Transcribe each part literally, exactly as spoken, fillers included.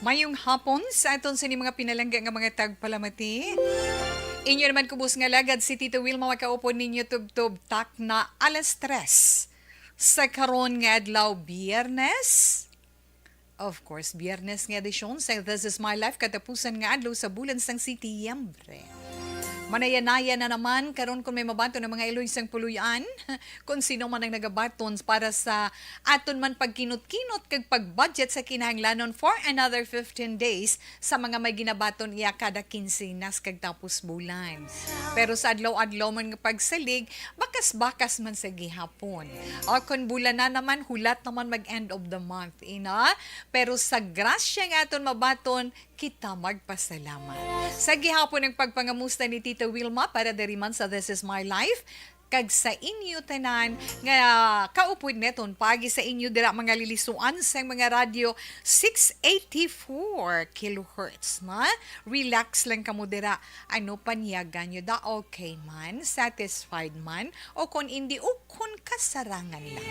Mayong hapon sa aton sini mga pinalangga nga mga tagpalamati. Inyo naman kubos nga lagad si Tita Wilma makaupod ninyo tubtob takna alas tres sa karon nga adlaw, Biyernes. Of course, Biyernes nga edisyon sa This Is My Life, katapusan nga adlaw sa bulan sang Setyembre. Manaya-naya na naman karon kung may mabaton ang mga iloy sang puloy-an, kung sino man ang nagabaton para sa aton man pagkinot-kinot kag pag-budget sa kinahanglanon for another fifteen days sa mga may ginabaton iya kada kinsenas kag tapos bulan. Pero sa adlaw-adlaw man nga pagsalig, bakas-bakas man sa gihapon. O kung bulan na naman, hulat naman mag end of the month, ina. Pero sa grasya nga aton mabaton, kita magpasalamat. Sa gihapon ang pagpangamusta ni Tita Wilma para diri man sa This Is My Life, kag sa inyo tanan nga kaupod neton pagi sa inyo dira mga lilisuan sang mga radyo six eighty-four kilohertz, na. Relax lang kamo dira. Ano, panyagan nyo da? Okay man? Satisfied man? O kung hindi, o kung kasarangan lang?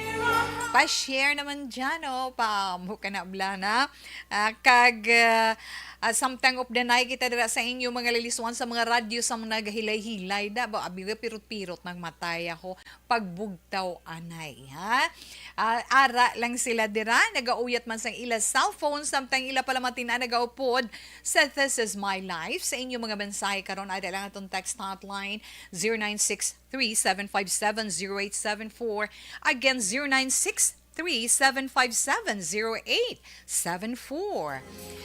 Pa-share naman dyan, o. Pa, mo ka na, Blana. Ah, kag, ah, ah, samtang updanay kita dira sa inyo, mga lilisuan sa mga radyo sa mga nagahilay-hilay, da. Ba, abi, pirot-pirot ng matay ako. Pagbugtaw anay, ha? Ah, ara lang sila dira, nagauyat man sang ila cellphone, samtang ila pala matina nagaupod sa This Is My Life. Sa inyo mga mensahe karon, ada lang atong text hotline, zero nine six three seven five seven zero eight seven four. Again, zero nine six three seven five seven zero eight seven four.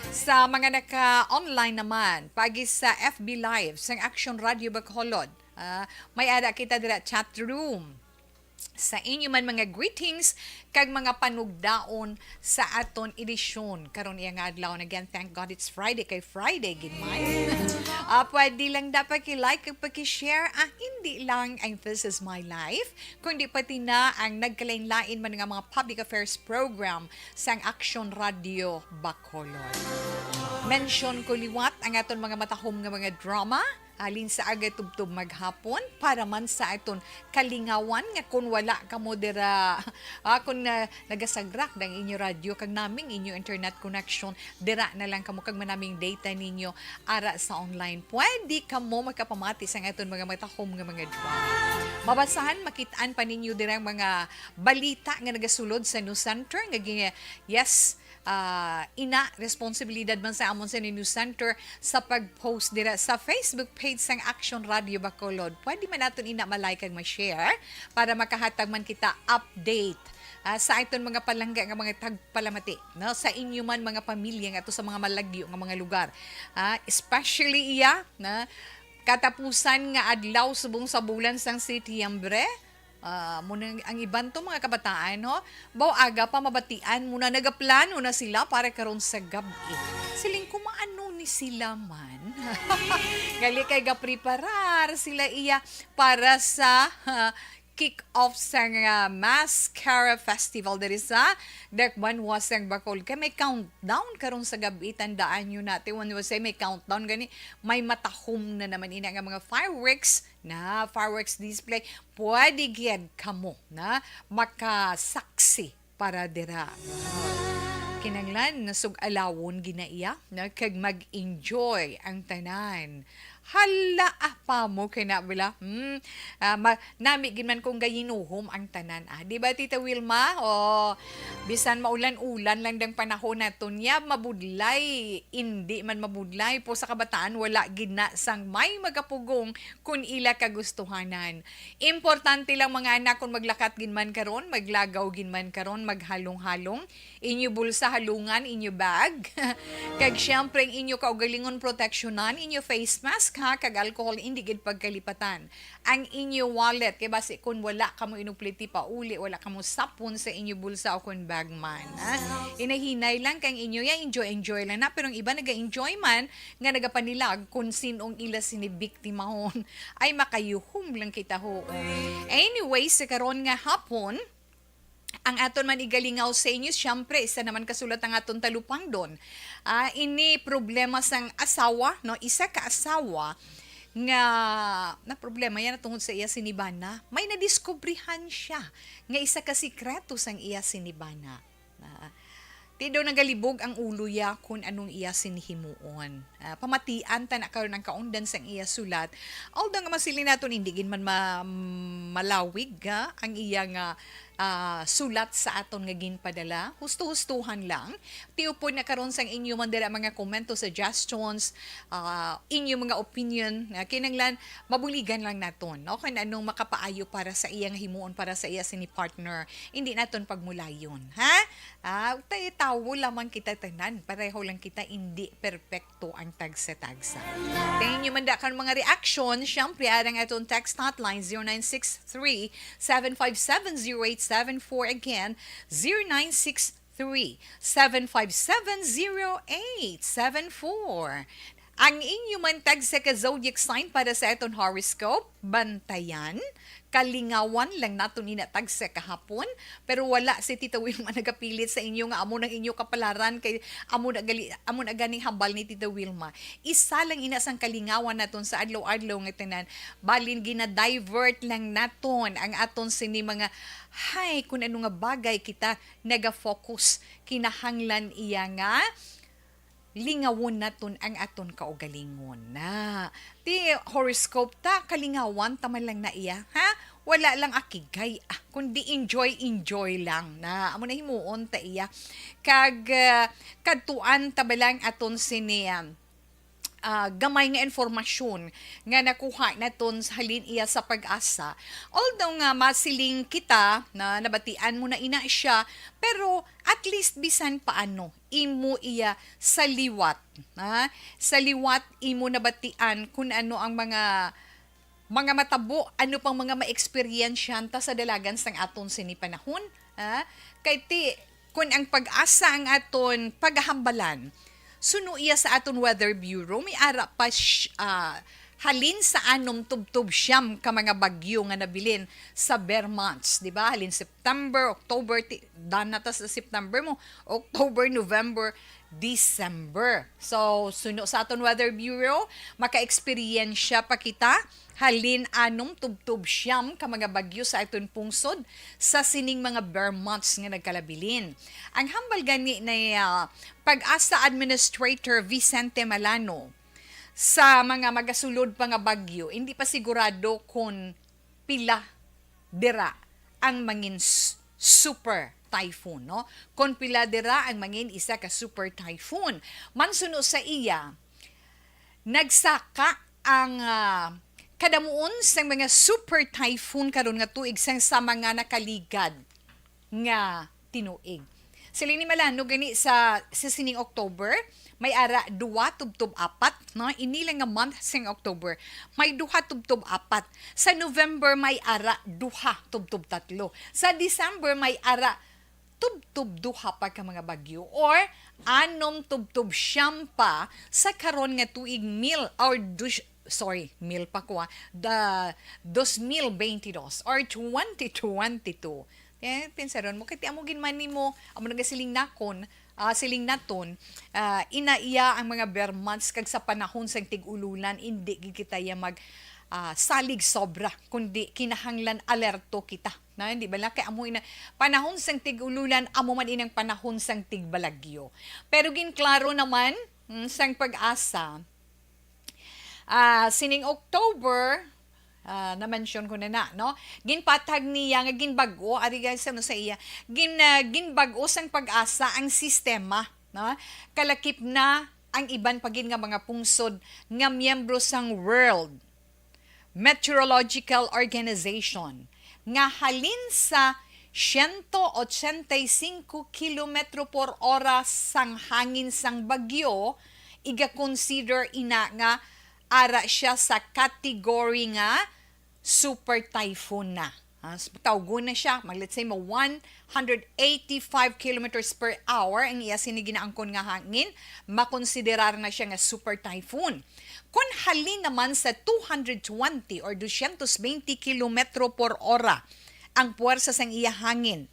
Sa mga naka-online naman, pagi sa F B Live sang Action Radio Bacolod, ah, may ara kita dira chat room. Sa inyo man mga greetings kag mga panugdaon sa aton edisyon karon iya nga adlaw. And again, thank God it's Friday, kay Friday gid man. Ah, pwede lang da paki-like kag paki-share, ah, hindi lang ang This Is My Life, kundi pati na ang nagkalain-lain man nga mga public affairs program sang Action Radio Bacolod. Mention ko liwat ang aton mga matahom nga mga drama, halin sa aga tubtob maghapon, para man sa aton kalingawan nga kung wala kamo dira, ah, kung, ah, nagasagrak ang inyo radyo kag naming inyo internet connection, dira na lang kamo kag manaming data ninyo ara sa online. Pwede kamo makapamati sang aton mga matahom nga mga drama. Mabasahan, makitaan pa ninyo dira ang mga balita nga nagasulod sa News Center nga gin-, yes, ah, ina, responsibilidad man sa amon sa News Center sa pag-post dira sa Facebook page sang Action Radio Bacolod. Pwede man naton ina ma-like kag ma-share para makahatag man kita update, ah, sa aton mga palangga nga mga tagpalamati, no? Sa inyo man mga pamilya nga ato sa mga malagyo nga mga lugar. Ah, especially iya na katapusan nga adlaw subong sa bulan sang Setyembre. Ah, mo nang ang iban to mga kabataan, no? Baw aga pa mabatian mo na nagaplano na sila para karon sa gab-i. Siling ko, maano ni sila man? Gali kay gapreparar sila iya para sa, ah, kick-off sa nga Mascara Festival diri sa Dakbanuas sang Bacolod. Kay may countdown karon sa gab-i. Tandaan nyo natin, when we say may countdown, gani, may matahom na naman ina nga mga fireworks na fireworks display, pwede gyud kamo na makasaksi para dira. Kinahanglan na sug-alawon gina iya na kag mag-enjoy ang tanan. Hala, ah, pa mo kay na bala. Hmm. Ah, ma-, nami gid man kung gayinuhom ang tanan, ah. Di ba, Tita Wilma? O, bisan maulan-ulan lang dang panahon naton, ya, mabudlay. Indi man mabudlay po sa kabataan, wala gid na sang may magapugong kun ila kagustuhanan. Importante lang, mga anak, kung maglakat gid man karon, maglagaw gid man karon, maghalong-halong, inyo bulsa halungan, inyo bag. Kag siyempre, ang inyo kaugalingon proteksyonan, inyo face mask, ha, kag alcohol, indi gid pagkalipatan. Ang inyo wallet, kay basi kung wala kamo inupliti pa uli, wala kamo sapon sa inyo bulsa o kung bag man, ha. Hinahinay lang kang inyo, ya, enjoy, enjoy lang na. Pero ang iba naga-enjoy man, nga nagapanilag kung sinong ila sini biktimahon, ay makayuhom lang kita ho. Anyway, sa karon nga hapon, ang aton man igalingaw sa inyo, siyempre, isa naman kasulat ang aton talupangdon. Ah, ini problema sang asawa, no? Isa ka asawa nga, na problema yan tungod sa iya sinibana. May nadiskubrihan siya nga isa ka sikreto sang iya sinibana. Na, Ti daw nagalibog ang ulo ya kun anong iya sini himuon. Ah, pamatian ta na karon ang kaundan sang iya sulat. Although nga masiling naton hindi gid man ma-, malawig, ha, ang iya nga, ah, sulat sa aton nga ginpadala. Husto-hustuhan lang. Ti upod na karon sang inyo man dira mga komento, suggestions, ah, inyo mga opinion, ah, kinahanglan mabuligan lang naton, no? Kung anong makapaayo para sa iya nga himuon para sa iya sini partner. Hindi naton pagmulayon, ha? Ah, tayo tawo lamang kita tanan. Pareho lang kita, hindi perpekto ang tagsa-tagsa. Tayo nyo man da kan mga reaction, syempre, arang aton text hotline, zero nine six three, seven five seven, zero eight seven four. Again, zero nine six three, seven five seven, zero eight seven four. Ang inyo man tagsa ka zodiac sign para sa aton horoscope, Bantayan. Kalingawan lang naton ina tagsa kahapon, pero wala si Tita Wilma nagapilit sa inyo nga amo nang inyo kapalaran kay amo na gali, amo na ganing hambal ni Tita Wilma. Isa lang ina sang kalingawan naton sa adlaw-adlaw nga tanan, balin gina-divert lang naton ang aton sini mga, hay, kun ano nga bagay kita naga-focus. Kinahanglan iya nga lingawon naton ang aton kaugalingon na. Ti horoscope ta, kalingawan ta man lang na iya, ha? Wala lang akigay, ah, kundi enjoy, enjoy lang na. Amo na himuon ta iya. Kag, ah, kadtuan ta ba lang aton sini, ah, ah, gamay nga informasyon nga nakuha naton sa halin iya sa Pag-asa. Although nga masiling kita na nabatian mo na ina siya, pero at least bisan paano, imo iya sa liwat, ha? Sa liwat imo nabatian kung ano ang mga, mga matabo, ano pang mga maeksperiensyahan ta sa dalagan sang aton sini panahon, ha? Kay ti, kun ang Pag-asa ang aton pagahambalan, suno iya sa aton Weather Bureau, may ara pa sh-, ah, halin sa anom tubtob siyam ka mga bagyo nga nabilin sa ber months, di ba? Halin September, October, ti-, daan na ta sa September mo, October, November, December. So, suno sa aton Weather Bureau, maka-eksperyensya pa kita halin anom tubtob siyam ka mga bagyo sa aton pungsod sa sining mga ber months nga nagkalabilin. Ang hambal gani ni, ah, Pag-asa Administrator Vicente Malano, sa mga magasulod pa nga bagyo, hindi pa sigurado kon pila dira ang mangin s-, super typhoon, no? Kon pila dira ang mangin isa ka super typhoon. Mansuno sa iya, nagsaka ang, ah, kadamuon sang mga super typhoon karon nga tuig sang sa mga nakaligad nga tinuig. Siling ni Malano gani sa, sa sining October, may ara duha tubtob apat, no? Ini lang nga month sing October, may duha tubtob apat. Sa November, may ara duha tubtob tatlo. Sa December, may ara tubtob duha pa ka mga bagyo, or anom tubtob siyam pa sa karon nga tuig, mil, or dus-, sorry, mil pa ko, ah, the dos mil veintidós or twenty twenty-two. Eh, pinsaron mo, kay ti amo gid man nimo, amo nagasiling nakon, ah, siling naton, ah, ina iya ang mga ber months, kag sa panahon sang tig-ululan, indi gid kita iya mag, ah, salig sobra, kundi kinahanglan alerto kita. Na, hindi ba lang kay amo ina, panahon sang tig-ululan, amo man inang panahon sang tigbalagyo. Pero ginklaro naman, mm, sang Pag-asa, ah, sining October, ah, na-mention ko na na, no? Ginpatag niya nga ginbag-o, ari guys, ano sa iya, gin-, ah, ginbag-o sang Pag-asa ang sistema, no? Kalakip na ang iban pa gid nga mga pungsod nga miyembro sang World Meteorological Organization nga halin sa siyento ochenta y cinco kilometro por ora sang hangin sang bagyo, iga-consider ina nga ara siya sa category nga super typhoon na. Ah, s-, tawgon na siya. Mag, let's say, mo one hundred eighty-five kilometers per hour ang iya sini ginaangkon nga hangin, makonsiderar na siya nga super typhoon. Kon halin naman sa two hundred twenty or dosyentos bente kilometro por ora ang puwersa sang iya hangin,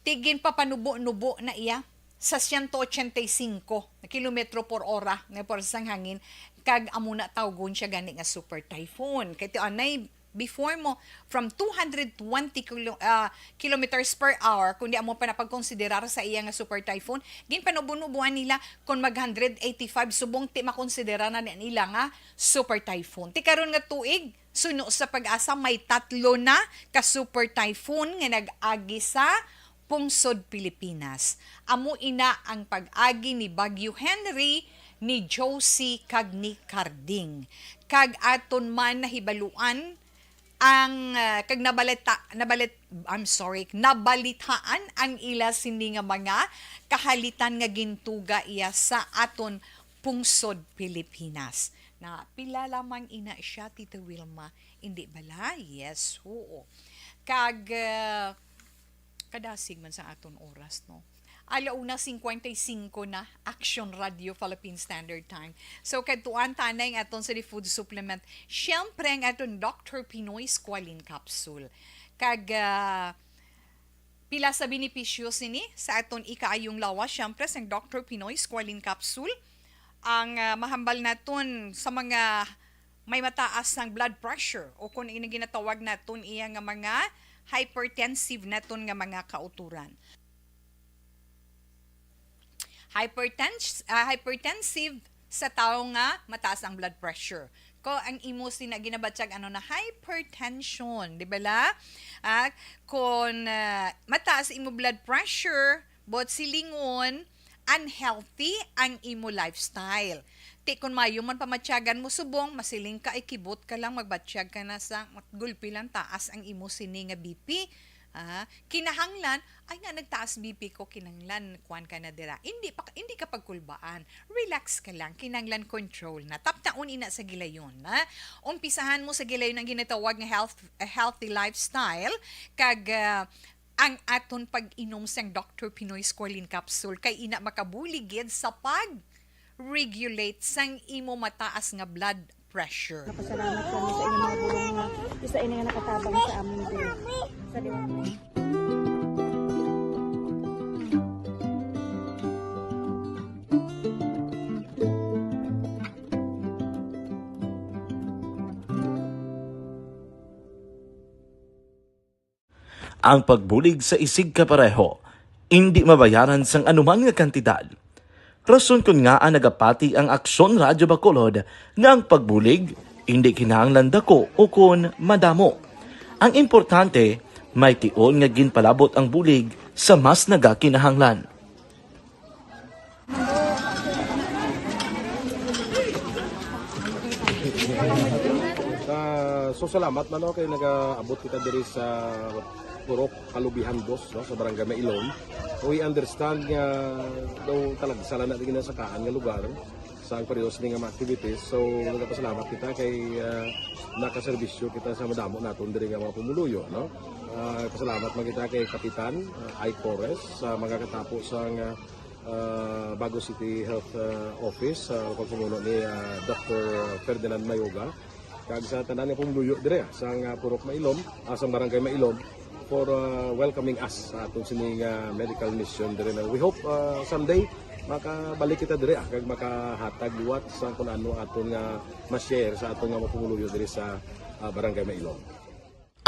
ti ginpapanubo-nubo na iya sa siyento ochenta y cinco kilometro por ora nga puwersa sang hangin, kag amo na tawgon siya gani nga super typhoon. Kay ti anay Before mo, from two hundred twenty kilo-, ah, kilometers per hour, kung di amo pa napagkonsiderar sa iya nga super typhoon, ginpanubo-nubuan nila kung mag one hundred eighty-five subong ti makonsidera na nila nga super typhoon. Ti karon nga tuig, suno sa PAGASA, may tatlo na ka super typhoon nga nag-agi sa pungsod Pilipinas. Amo ina ang pag-agi ni Bagyo Henry, ni Josie, kag ni Carding. Kag aton man nahibaluan ang, ah, kag nabalita, nabalit, I'm sorry, nabalitaan ang ila sini nga mga kahalitan nga gintuga iya sa aton pungsod Pilipinas. Na pila lamang ina siya, Tita Wilma? Hindi bala? Yes, oo. Kag, ah, kadasig man sa aton oras, no? Ala una cincuenta y cinco na, Action Radio Philippine Standard Time. So, kadtuan ta na ang aton sa food supplement. Siyempre, ang aton Doctor Pinoy Squalene Capsule. Kag, ah, pila sa benepisyo sini sa aton ikaayong lawas? Siyempre, sang Doctor Pinoy Squalene Capsule, ang, ah, mahambal naton sa mga may mataas ang blood pressure o kung ini ginatawag naton iya nga mga hypertensive naton nga mga kauturan. Hypertens-, ah, hypertensive sa tawo nga mataas ang blood pressure. Ko ang imo sina ginabatyag ano na hypertension, di ba la? Ah, kung, ah, mataas imo blood pressure, but silingon, unhealthy ang imo lifestyle. Ti kun maayo man pamatyagan mo subong, masiling ka, ikibot ka lang, magbatyag ka na sa gulpi lang taas ang imo sini nga B P. Ah, kinahanglan, ay nga nagtaas B P ko, kinahanglan kuan ka na dira. Hindi pa, hindi ka pagkulbaan. Relax ka lang, kinahanglan control na. Taptaon ina sa gilayon, ha? Umpisahan mo sa gilayon ang ginatawag nga health, a healthy lifestyle, kag, ah, ang aton pag-inom sang Doctor Pinoy Squalene Capsule kay ina makabulig gid sa pag-regulate sang imo mataas nga blood pressure. Napasalamat kami sa inyong mga bulong nga isa ini nga nakatabang sa amin din. Sa Ang pagbulig sa isigkapareho indi mabayaran sang anuman nga kantidad. Rason kon ngaa nagapati ang Aksyon Radyo Bacolod nga ang pagbulig indi kinahanglan dako ukon madamo. Ang importante, may tion nga ginpalabot ang bulig sa mas nagakinahanglan. Ah, so salamat man, no, kay nagaabot kita diri sa Purok Kalubihan Dos, no, sa Barangay Mailom. We understand nga daw talagsa lang na ginasakaan nga lugar sa ang pareho sini nga mga activities. So nagapasalamat kita kay, ah, nakaserbisyo kita sa madamo naton diri nga mga pumuluyo, no. Ah, pasalamat man kita kay Kapitan, ah, Ike Torres sa mga katapo sa nga ah, Bago City Health, ah, Office, sa pagpamuno ni, ah, Doctor Ferdinand Mayoga, kag sa tanan nga pumuluyo dire, ah, sang, ah, Purok Mailom, ah, sang Barangay Mailom, for, ah, welcoming us sa aton sini nga medical mission dire na. We hope, ah, someday makabalik kita dire, ah, kag makahatag liwat sa kung ano aton nga ma-share sa aton nga mga pumuluyo dire sa, ah, Barangay Mailom.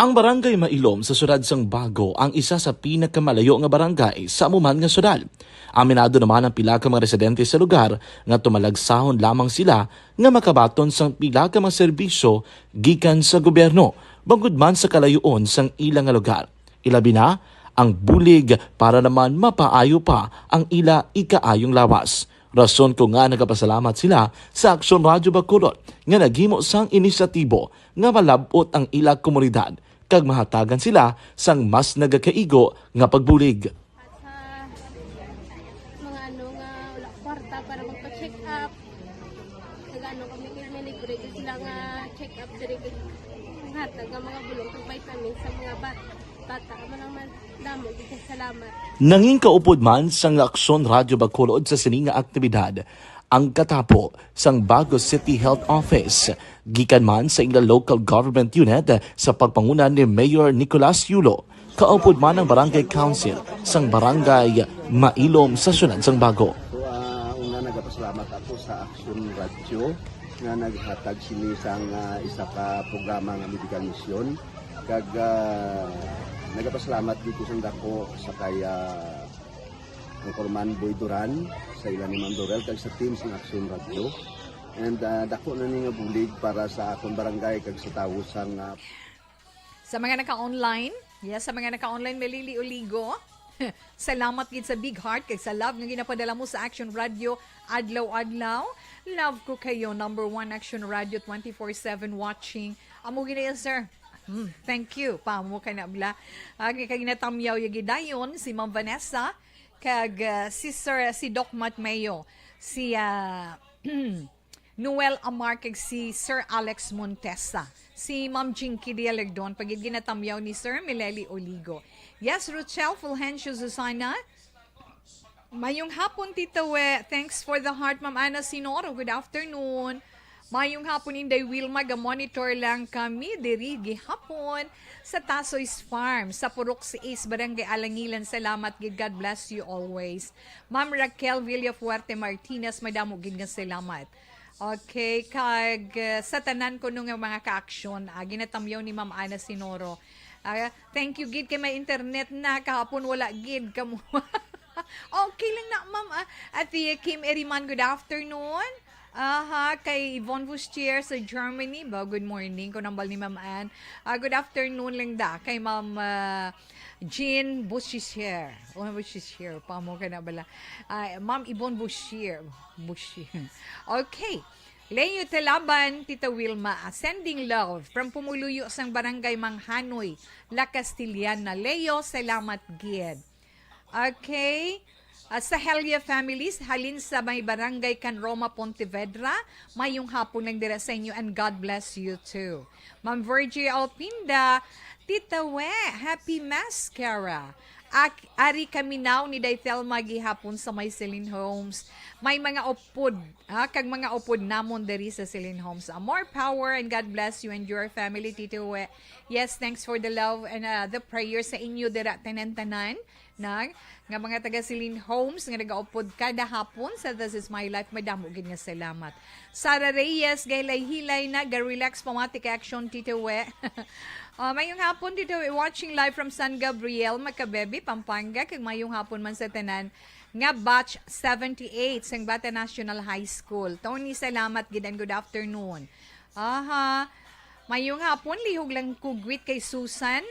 Ang Barangay Mailom sa siyudad sang Bago ang isa sa pinakamalayo nga barangay sa amo man nga siyudad. Aminado naman ang pila ka mga residente sa lugar nga tumalagsahon lamang sila nga makabaton sang pila ka mga serbisyo gikan sa gobyerno, bangod man sa kalayoon sang ila nga lugar. Ilabi na ang bulig para naman mapaayo pa ang ila ikaayong lawas. Rason ko nga nagapasalamat sila sa Aksyon Radyo Bacolod nga naghimo sang inisyatibo nga malab-ot ang ila komunidad kag mahatagan sila sang mas nagakaigo nga pagbulig. At sa mga ano nga wala kwarta para magpa-check up, nag-ano kami kay may libre gyud sila nga check up diri kay hatag nga mga bulong kag vitamin sa mga bat bata. Amo lang man damo gyud kay salamat. Nangin kaupod man sang Aksyon Radyo Bacolod sa sini nga aktibidad ang katapo sang Bago City Health Office, gikan man sa ila local government unit sa pagpanguna ni Mayor Nicolas Yulo, kaupod man ang Barangay Council sang Barangay Mailom sa Siyudad sang Bago. So, ah, una nagapasalamat ako sa Action Radio nga naghatag sini sang, ah, isa ka programa nga medical mission. Kag, ah, nagapasalamat gid ko sang dako sa kay, ah, Anchorman Boy Duran, sa ila ni Ma'am Dorel, kag sa team sang Action Radio. And, ah, dako na ni nga bulig para sa akon barangay kag sa tawo sang, ah, Sa mga naka-online, yes, sa mga naka-online, Melili Oligo, salamat gid sa big heart kag sa love nga ginapadala mo sa Action Radio adlaw-adlaw. Love ko kayo, number one Action Radio, twenty-four seven watching. Amo gid na yan, sir. Hmm, thank you. Pamo ka na bla. Ah, kay ginatamyaw ya gidayon si Ma'am Vanessa kag, ah, si Sir, si Doc Matt Mayo, si, ah, Noel Amar kag si Sir Alex Montesa. Si Ma'am Jinky Dialegdon, pagid ginatamyaw ni Sir Mileli Oligo. Yes, Rochelle Fulgencio Susana. Mayong hapon, Tita We. Thanks for the heart, Ma'am Ana Sinoro. Good afternoon. Mayong hapon, Inday Wilma. Ga-monitor lang kami diri gihapon sa Tasoy's Farm, sa Purok Sais, Barangay Alangilan. Salamat gid. God bless you always. Ma'am Raquel Villafuerte Martinez, madamo gid nga salamat. Okay, kag, uh, sa tanan kuno nga mga ka-action, ah, ginatamyaw ni Ma'am Ana Sinoro. Ah, thank you gid kay may internet na, kahapon wala gid kamo. Okay lang na, ma'am, ah. Ate Kim Eriman, good afternoon. Aha, kay Yvonne Bustier sa Germany. Ba, good morning, kung nambal ni Ma'am Ann. Ah, good afternoon lang da kay Ma'am, ah, Jean Bushisher. Oh, Bushisher, pamo ka na bala. Ah, Ma'am Yvonne Bushier. Bushier. Okay. Leo Talaban, Tita Wilma, ah, sending love from pumuluyo sang Barangay Manghanoy, La Castellana. Leo, salamat gid. Okay. Ah, sa Helia families, halin sa may Barangay Can Roma, Pontevedra, mayong hapon lang dira sa inyo and God bless you too. Ma'am Virgie Alpinda, Tita We, happy Mass, Kara. Ak-, ari kami now ni Day Thelma gihapon sa may Celine Homes. May mga upod, ha, kag mga upod namon diri sa Celine Homes. Ah, more power and God bless you and your family, Tita We. Yes, thanks for the love and, uh, the prayer sa inyo dira, tanan-tanan. Nang, nga mga taga Celine Homes nga nagaupod kada hapon sa This Is My Life, madamo gid nga salamat. Sara Reyes, gahilay-hilay na, ga-relax pamati kay Action, Tito We. Ah, mayong hapon, Tito We, watching live from San Gabriel, Macabebe, Pampanga, kag mayong hapon man sa tanan nga batch seventy-eight sang Bata National High School. Tony, salamat gid and good afternoon. Aha. Mayong hapon, lihog lang kugwit kay Susan.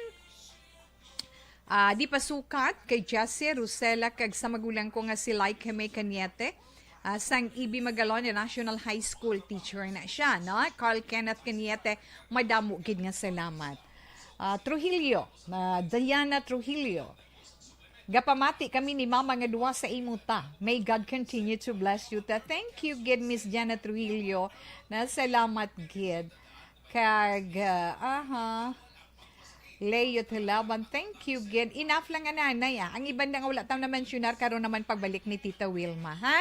Ah, di pa sukat kay Jessie Rosela kag sa magulang ko nga si Laika May Cañete, ah, sang E B Magaloña National High School, teacher na siya, no? Carl Kenneth Cañete, madamo gid nga salamat. Ah, Trujillo, ah, Diana Trujillo, gapamati kami ni Mama nga duwa sa imo ta. May God continue to bless you ta. Thank you gid, Miss Diana Trujillo. Na salamat gid. Kag, ah, aha. Leo Tulaban, thank you gid. Enough lang nga nanay, ah. Ang iban na nga wala tam na-mensionar, karon naman pagbalik ni Tita Wilma, ha?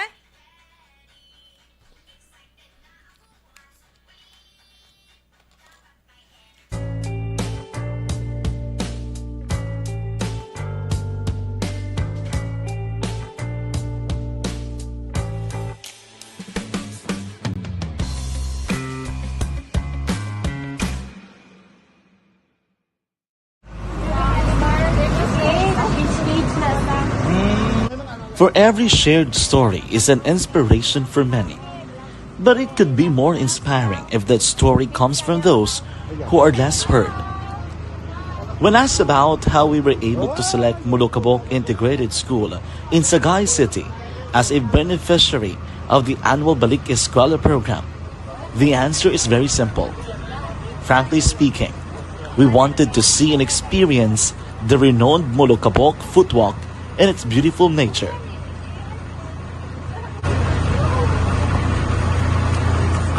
For every shared story is an inspiration for many. But it could be more inspiring if that story comes from those who are less heard. When asked about how we were able to select Molokabok Integrated School in Sagay City as a beneficiary of the annual Balik Eskwela program, the answer is very simple. Frankly speaking, we wanted to see and experience the renowned Molokabok Footwalk and its beautiful nature.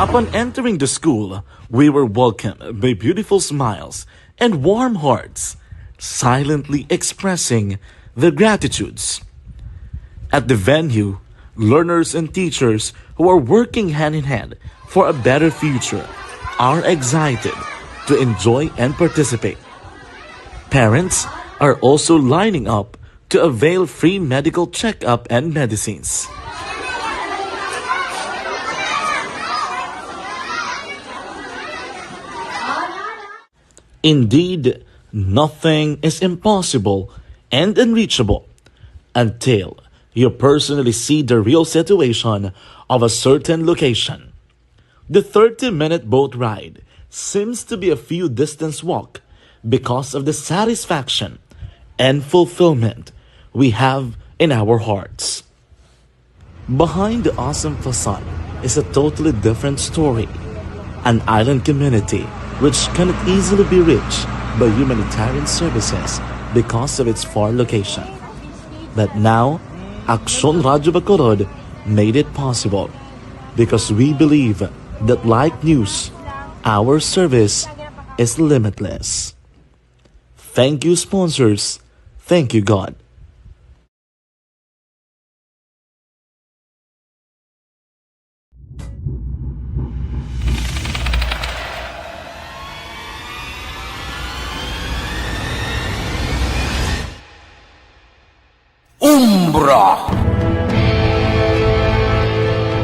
Upon entering the school, we were welcomed by beautiful smiles and warm hearts, silently expressing their gratitudes. At the venue, learners and teachers who are working hand in hand for a better future are excited to enjoy and participate. Parents are also lining up to avail free medical checkup and medicines. Indeed, nothing is impossible and unreachable until you personally see the real situation of a certain location. The thirty-minute boat ride seems to be a few distance walk because of the satisfaction and fulfillment we have in our hearts. Behind the awesome facade is a totally different story. An island community which cannot easily be reached by humanitarian services because of its far location. But now, Aksyon Radyo Bacolod made it possible because we believe that, like news, our service is limitless. Thank you, sponsors. Thank you, God. Umbra.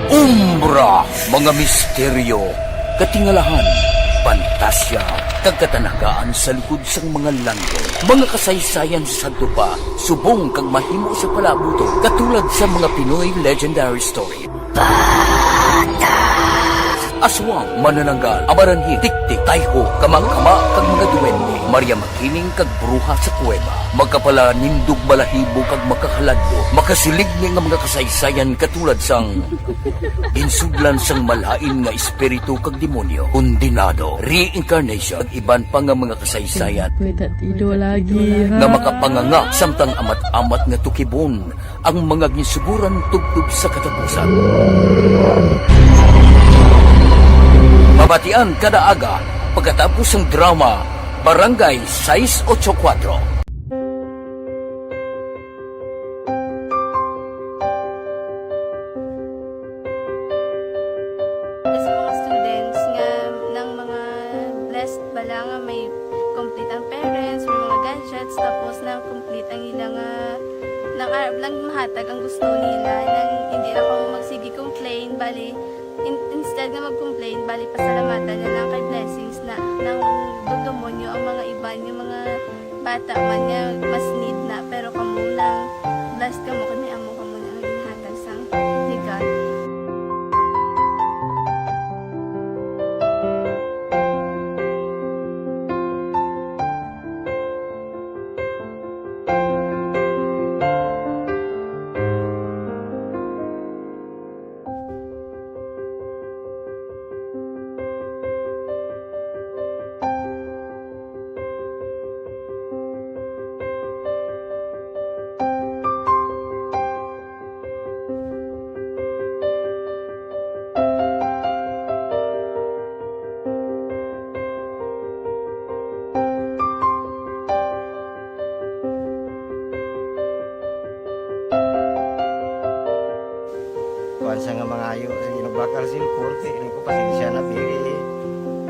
Umbra, mga misteryo, katingalahan, pantasya, kag katanagaan sa likod sang mga landong. Mga kasaysayan sa sadto pa, subong kag mahimo sa palaabuton, katulad sa mga Pinoy legendary story. Aswang, manananggal, amaranhit, tiktik, tayho, kamakama, kag mga duwende, Maria Makiling kag bruha sa kuweba, makapalanindog balahibo kag makahaladlo, makasiligni nga mga kasaysayan katulad sang ginsudlan sang malain nga espiritu kag demonyo, kondenado, reincarnation, kag iban pa nga mga kasaysayan May tatido lagi, ha? nga makapanganga samtang amat-amat nga tukibon ang mga ginsuguran tubtob sa katapusan. Mabatian kada aga pagkatapos sang drama Barangay sais ocho kuwatro. Sa mga students nga nang mga blessed bala nga may complete ang parents, may mga gadgets, tapos nang complete ang ila nga nang arab lang mahatag ang gusto nila, nang hindi na ko magsige complain, bali in, instead nga mag-complain, bali pasalamatan na lang kay blessings na nang dudumonyo ang mga iban nga mga bata man nga mas need na, pero kamo nang blessed kamo kay may amo kamo na nga ginhatag sang ni God. Kuan sa nga mangayo sa ginagbakal sin korte, ini ko pasensya na, pili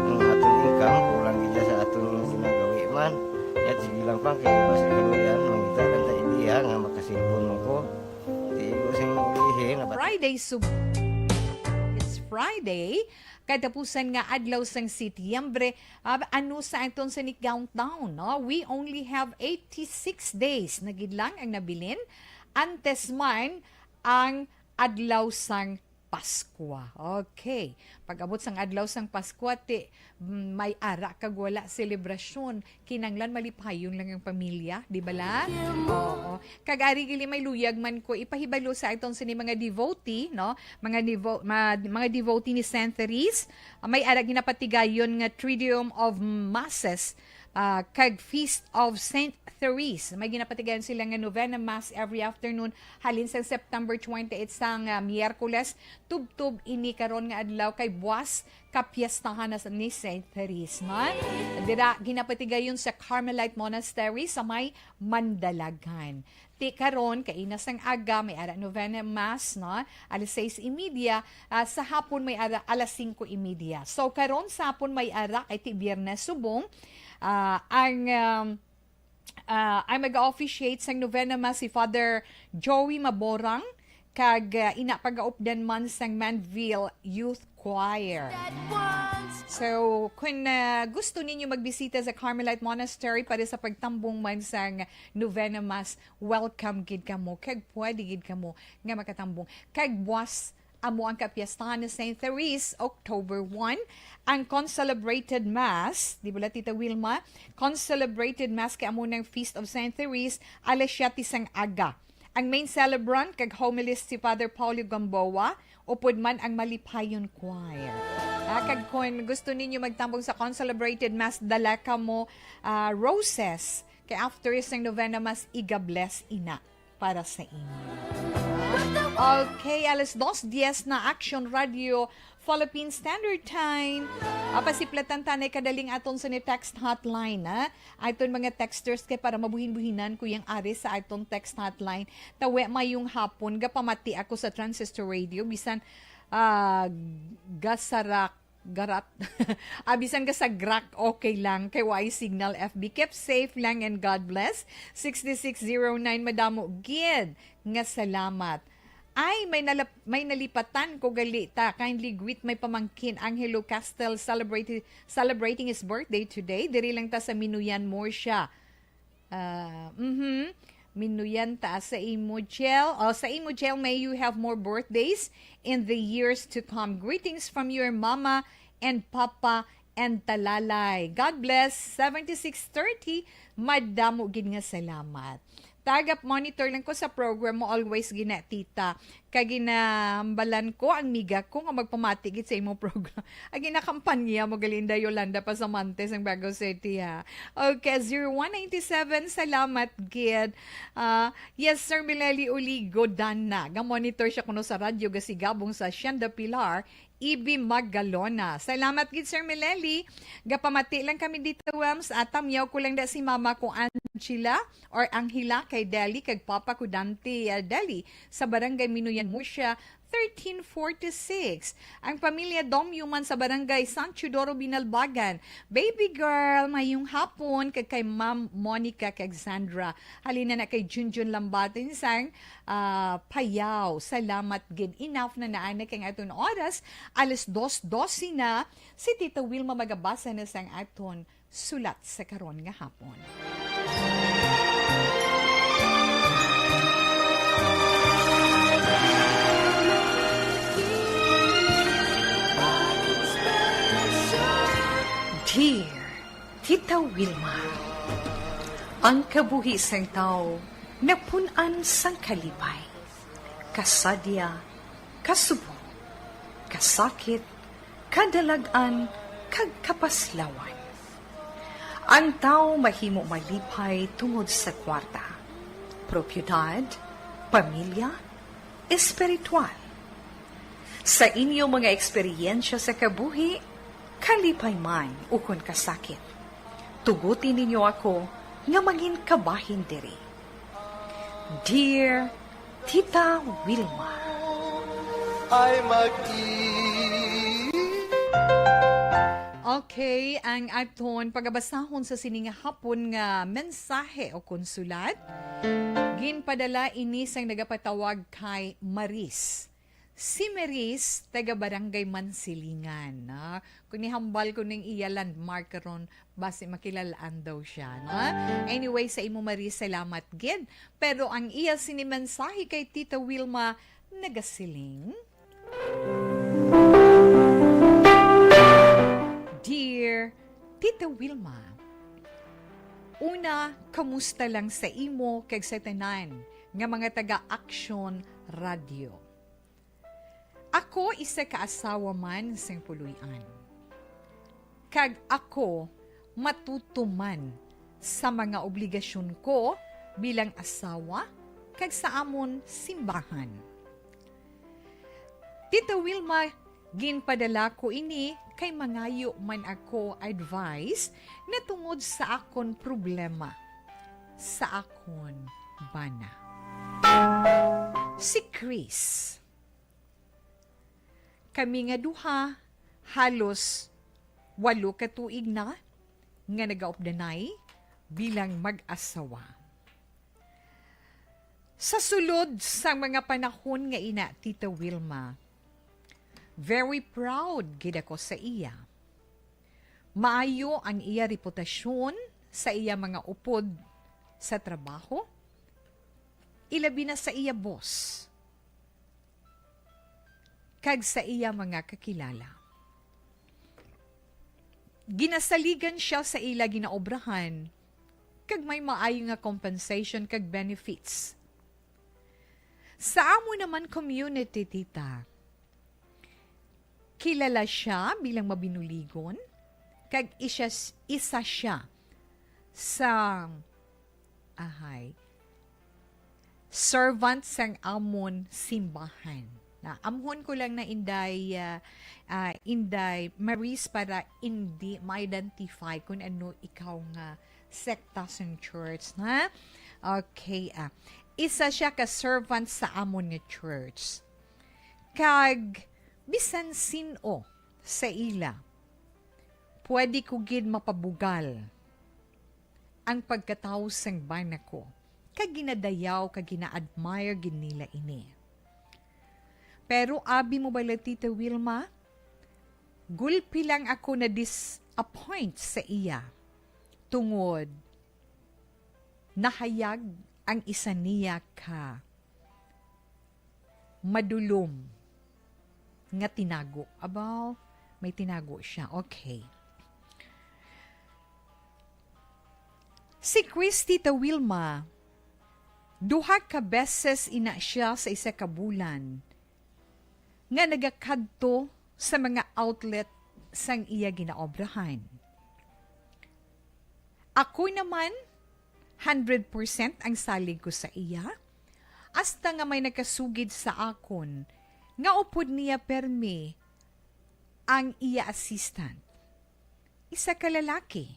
ang aton income, kulang gid sa aton ginagawi man. Yat, sige lang pang kay basi kaluyan, mangita lang ta ideya nga makasilpon man ko. Di ko sing ulihi na ba- Friday Sub It's Friday, katapusan nga adlaw sang Setyembre. Ah, ano sa aton sa Nick Downtown, no? We only have eighty-six days na gid lang ang nabilin. Antes man ang adlaw sang Paskwa. Okay. Pag-abot sang adlaw sang Paskwa, ti, mm, may ara kag wala selebrasyon. Kinanglan malipayon lang ang pamilya, di bala? Oo. Kag ari gali may luyag man ko ipahibalo sa aton sini mga devotee, no? Mga devo-, ma-, mga devotee ni Saint Therese, ah, may ara ginapatigayon nga Triduum of Masses, ah, kag Feast of Saint Therese. May ginapatigayon sila nga novena mass every afternoon halin sa September twenty-eight sang, ah, Miyerkules. Tubtob ini karon nga adlaw kay buwas kapiestahan na sa, ni Saint Therese, man. Dira ginapatigayon sa Carmelite Monastery sa may Mandalagan. Ti karon, kaina sang aga, may ara novena mass, no? Alas sais y media, ah, sa hapon may ara alas singko y media. So, karon sa hapon may ara, kay ti Biyernes subong, ah, ang, um, ah, ang mag-officiate sang novena mass si Father Joey Maborang, kag, ah, ina pagaupdan man sang Manville Youth Choir. So, kung, ah, gusto ninyo magbisita sa Carmelite Monastery para sa pagtambong man sang Novena Mass, welcome gid kamo, kag pwede gid kamo nga makatambong. Kag buwas amo ang kapiestahan ni Saint Therese, October one, ang concelebrated Mass, di ba, Tita Wilma? Concelebrated Mass kay amo nang Feast of Saint Therese, alas siyete sang aga. Ang main celebrant kag homilist si Father Paulo Gamboa, upod man ang Malipayon Choir. Ah, kag kon gusto ninyo magtambong sa concelebrated Mass, dala kamo, ah, roses. Kay after sang novena Mass, iga-bless ina para sa inyo. Okay, alas dos diez na, Action Radio Philippine Standard Time. Ah, pasiplatan ta na kadaling aton sa ni text hotline, ha? Aton mga texters kay para mabuhin-buhinan ko yang ari sa aton text hotline. Tawi, mayong hapon, gapamati ako sa Transistor Radio, bisan, ah, gasarak, garat. Ah, bisan gasagrak, okay lang. Kay way signal F B. Keep safe lang and God bless. Sixty-six zero nine, madamo gid nga salamat. Ay, may nalap-, may nalipatan ko gali ta. Kindly greet my pamangkin, Angelo Castel, celebrati-, celebrating his birthday today. Diri lang ta sa Minuyan, Murcia. Ah, mhm. Minuyan ta sa imo, Jel. Oh, sa imo, Jel, may you have more birthdays in the years to come. Greetings from your mama and papa and talalay. God bless. Seventy-six thirty. Madamo gid nga salamat. Tagap monitor lang ko sa program mo, always gina, tita. Kag ginahambalan ko ang miga ko nga magpamati gid sa imo program. Ang ginakampanya mo, Galinda Yolanda Pasamantes, ang Bago City, ha. Okay, zero one ninety-seven, salamat gid. Ah, yes, Sir Mileli Uligo, Dana. Ga-monitor siya kuno sa radyo, gasigabong sa Hacienda Pilar, Ibi Magalona. Salamat gid, Sir Mileli. Gapamati lang kami dito, Wams. At tamyaw ko lang da si mama ko, Angela, or Anghila, kay Deli, kag papa ko, Dante, ah, Deli, sa Barangay Minuyan, Murcia, thirteen forty-six. Ang pamilya Domyo man sa Barangay San Teodoro, Binalbagan. Baby girl, mayong hapon, kag kay Ma'am Monica, kag Sandra. Halina na kay Junjun Lambatin sang, ah, Payao. Salamat gid. Enough na naanay kay ang aton oras. Alas dos doce na. Si Tita Wilma magabasa na sang aton sulat sa karon nga hapon. Dear Tita Wilma, ang kabuhi sang tawo napun-an sang kalipay, kasadya, kasubo, kasakit, kadalag-an, kag kapaslawan. Ang tawo mahimo malipay tungod sa kwarta, propiedad, pamilya, espiritual. Sa inyo mga eksperyensya sa kabuhi, kalipay man ukon kasakit, tuguti ninyo ako nga mangin kabahin diri. Dear Tita Wilma. Ay mag-i- Okay, ang aton pagabasahon sa sini nga hapon nga mensahe o konsulat. Ginpadala ini sang nagapatawag kay Maris. Si Maris, taga Barangay Mansilingan, no? Kung nihambal ko ning iya landmark karon, basi makilalaan daw siya, no? Anyway, sa imo, Maris, salamat gid. Pero ang iya sini mensahe kay Tita Wilma nagasiling, Dear Tita Wilma, una, kamusta lang sa imo kag sa tanan nga mga taga-Action Radio? Ako isa ka asawa man sing puloy-an. Kag ako matutuman sa mga obligasyon ko bilang asawa kag sa amon simbahan. Tita Wilma, ginpadala ko ini kay mangayo man ako advice natungod sa akon problema sa akon bana. Si Chris. Kami nga duha, halos walo ka tuig na nga nagaupdanay bilang mag-asawa. Sa sulod sang mga panahon nga ina, Tita Wilma, very proud gid ako sa iya. Maayo ang iya reputasyon sa iya mga upod sa trabaho, ilabi na sa iya boss kag sa iya mga kakilala. Ginasaligan siya sa ila ginaobrahan kag may maayo nga compensation kag benefits. Sa amo naman community, Tita, kilala siya bilang mabinuligon, kag isa, isa siya sa, ahay, servant sang amon simbahan. Na, amhon ko lang na Inday, ah, ah, Inday Maris, para hindi ma-identify kung ano ikaw nga sekta sang church, ha? Okay, ah. Isa siya ka servant sa amon nga church. Kag bisan sin-o sa ila, pwede ko gid mapabugal ang pagkatawo sang bana ko, kag ginadayaw kag gina-admire gid nila ini. Pero abi mo bala, Tita Wilma, gulpi lang ako na-disappoint sa iya, tungod nahayag ang isa niya ka madulom nga tinago. Abaw, may tinago siya. Okay. Si Chris, Tita Wilma, duha ka beses ina siya sa isa ka bulan nga nagakadto sa mga outlet sang iya ginaobrahan. Ako naman, hundred percent ang salig ko sa iya, hasta nga may nagkasugid sa akon nga upod niya permi ang iya assistant, isa ka lalaki.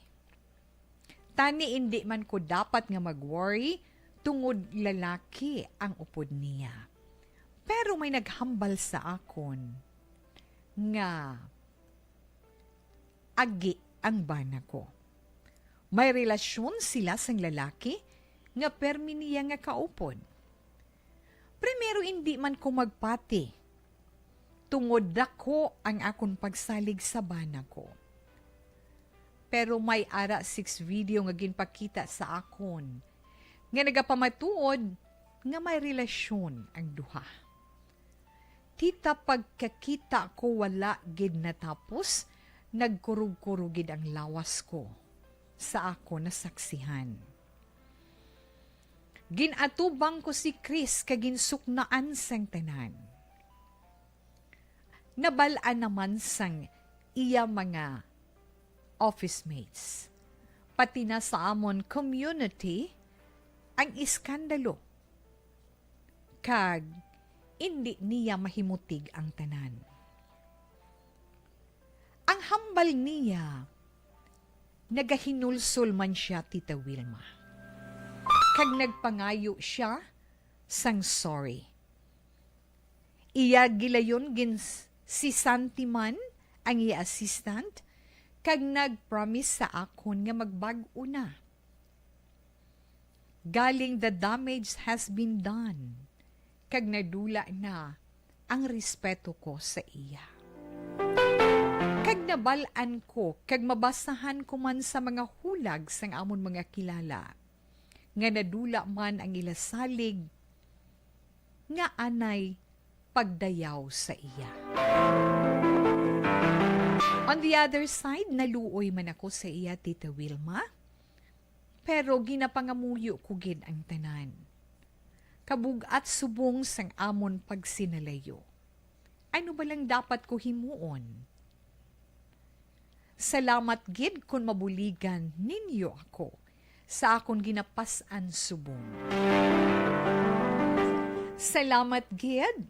Tani indi man ko dapat nga mag-worry tungod lalaki ang upod niya. Pero may naghambal sa akon nga agi ang bana ko. May relasyon sila sang lalaki nga permi niya nga kaupod. Primero, indi man ko magpati, tungod daku ang akon pagsalig sa bana ko. Pero may ara six video nga ginpakita sa akon nga nagapamatuod nga may relasyon ang duha. Tita, pagkakita ko wala gid natapos, nagkurog-kurog gid ang lawas ko sa akon nasaksihan. Gin-atubang ko si Chris kag ginsuknaan sang tanan. Nabal-an naman sang iya mga office mates, pati na sa amon community, ang iskandalo, kag indi niya mahimutig ang tanan. Ang hambal niya, nagahinulsol man sia, Tita Wilma, kag nagpangayo sia sang sorry. Iya gilayon gin s-, si Santi man, ang iya assistant, kag nag-promise sa akon nga magbag-o na. Galing, the damage has been done, kag nadula na ang respeto ko sa iya. Kag nabal-an ko, kag mabasahan ko man sa mga hulag sang amon mga kilala, nga nadula man ang ila salig nga anay pagdayaw sa iya. On the other side, naluoy man ako sa iya, Tita Wilma, pero ginapangamuyo ko gid ang tanan. Kabug-at subong sang amon pagsinalayo, ano ba lang dapat ko himuon? Salamat gid kon mabuligan ninyo ako sa akon ginapas-an subong. Salamat gid.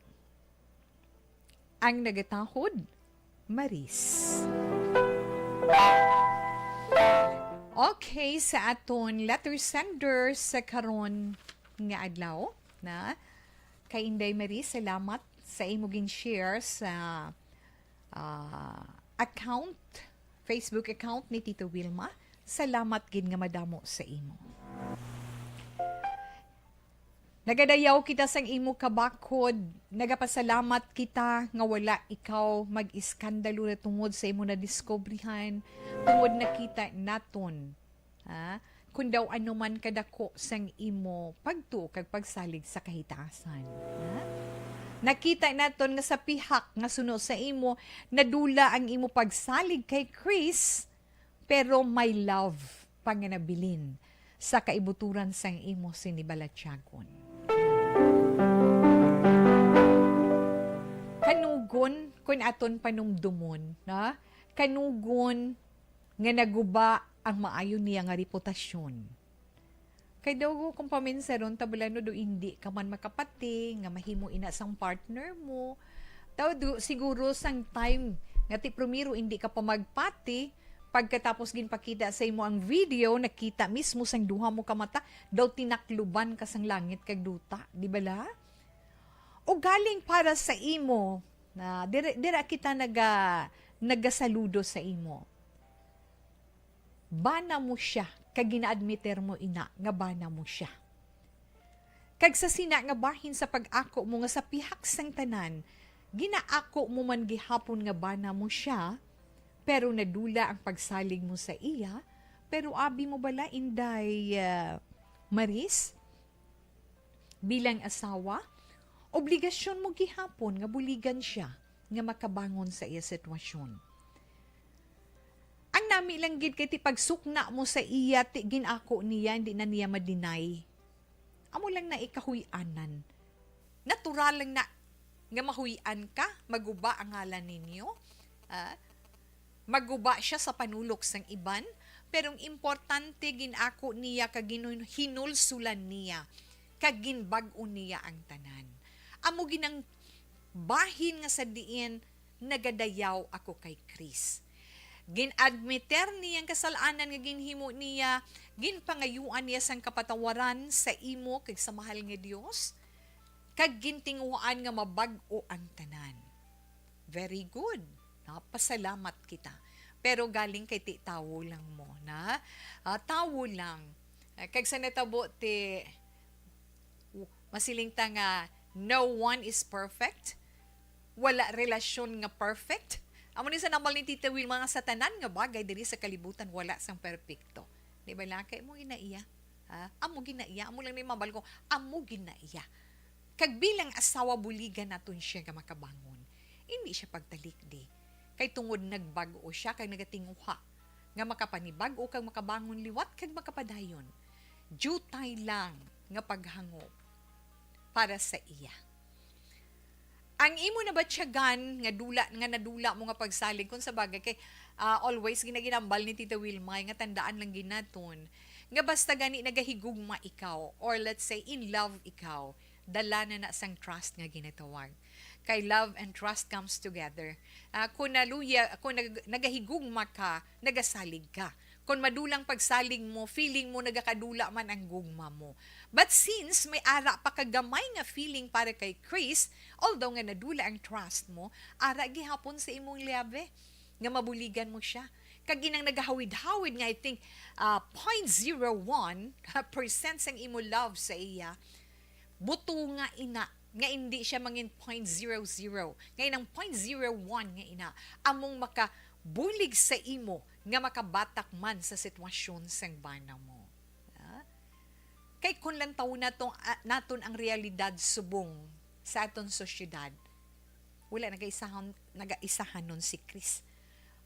Ang nagatahod, Maris. Okay, sa aton letter sender sa karon nga adlaw, na kay Inday Maris, salamat sa imo gin-share sa, ah, account, Facebook account ni Tito Wilma. Salamat gid nga madamo sa imo. Nagadayaw kita sang imo kabakhod. Nagapasalamat kita nga wala ikaw mag-iskandalo na tungod sa imo nadiskubrihan, tungod nakita naton, ha, kung daw ano man kadako sang imo pagtuo kag pagsalig sa kahitasan. Ha? Nakita naton nga sa pihak nga suno sa imo, nadula ang imo pagsalig kay Chris, pero may love pa nga nabilin sa kaibuturan sang imo sini balatyagon. Kanugon, kun aton panumdumon, na? Kanugon nga naguba ang maayo niya nga reputasyon. Kay daw kung paminsaron, tablan no, do hindi ka man makapati nga mahimo ina sang partner mo. Daw do, siguro sang time nga ti primero hindi ka pa magpati, pagkatapos ginpakita sa imo ang video, nakita mismo sang duha mo ka mata, daw tinakluban ka sang langit kag duta, di bala? O galing para sa imo, na dira, dira kita naga, nagasaludo sa imo. Bana mo sia, kag gina-admiter mo ina nga bana mo sia. Kag sa sina nga bahin sa pag-ako mo nga sa pihak sang tanan, ginaako mo man gihapon nga bana mo sia, pero nadula ang pagsalig mo sa iya, pero abi mo bala, Inday, ah, Maris, bilang asawa, obligasyon mo gihapon nga buligan sia nga makabangon sa iya sitwasyon. Ang nami lang gid kay ti pagsukna mo sa iya, ti ginako niya, hindi na niya ma-deny. Amo lang na ikahuy-anan. Natural lang na nga mahuy-an ka, maguba ang ngalan ninyo. Ah, maguba siya sa panulok sang iban, pero ang importante, ginako niya kag gin-, hinulsulan niya, kag ginbag-o niya ang tanan. Amo gid ang bahin nga sa diin nagadayaw ako kay Chris. Gin-admiter niya ang kasal-anan nga ginhimo niya, ginpangayuan niya sang kapatawaran sa imo kag sa mahal nga Dios, kag gintinguhaan nga mabag-o ang tanan. Very good. Napasalamat kita. Pero galing kay ti tawo lang mo, na? Ah, tawo lang. Ah, kag sa natabo ti, w-, masiling ta nga no one is perfect. Wala relasyon nga perfect. Amo ni sa nambal ni Tita Wilma nga sa tanan nga bagay diri sa kalibutan, wala sang perpekto. Di ba, lakay mo ginaiya? Ha? Amo ginaiya. Amo lang ni mambal ko, amo ginaiya. Kag bilang asawa, buligan naton siya nga makabangon. Hindi siya pagtalikdi. Kay tungod nagbag-o siya, kag nagatinguha nga makapanibag-o kag makabangon liwat kag makapadayon. Diutay lang nga paghangop para sa iya. Ang imo nabatyagan nga dula, nga nadula mo nga pagsalig, kung sa bagay kay, ah, always ginaginambal ni Tita Wilma nga tandaan lang ginaton nga basta gani nagahigugma ikaw, or let's say in love ikaw, dala na na sang trust nga ginatawag. Kay love and trust comes together. Ah, kung naluya, kung nag-, nagahigugma ka, nagasalig ka. Kung madulang pagsalig mo, feeling mo nagakadula man ang gugma mo. But since may ara pa ka gamay nga feeling para kay Chris, although nga nadula ang trust mo, ara gihapon sa imong liabe nga mabuligan mo siya. Kag inang nagahawid-hawid nga, I think, ah, point zero one percent sang imo love sa iya, buto nga ina, nga hindi siya mangin point zero zero, nga inang point zero one nga ina, among makabulig sa imo nga makabatak man sa sitwasyon sang bana mo. Ah? Kay kung lantaw naton, ah, naton ang realidad subong sa aton sosyedad, wala nagaisahan, nagaisahanon si Chris.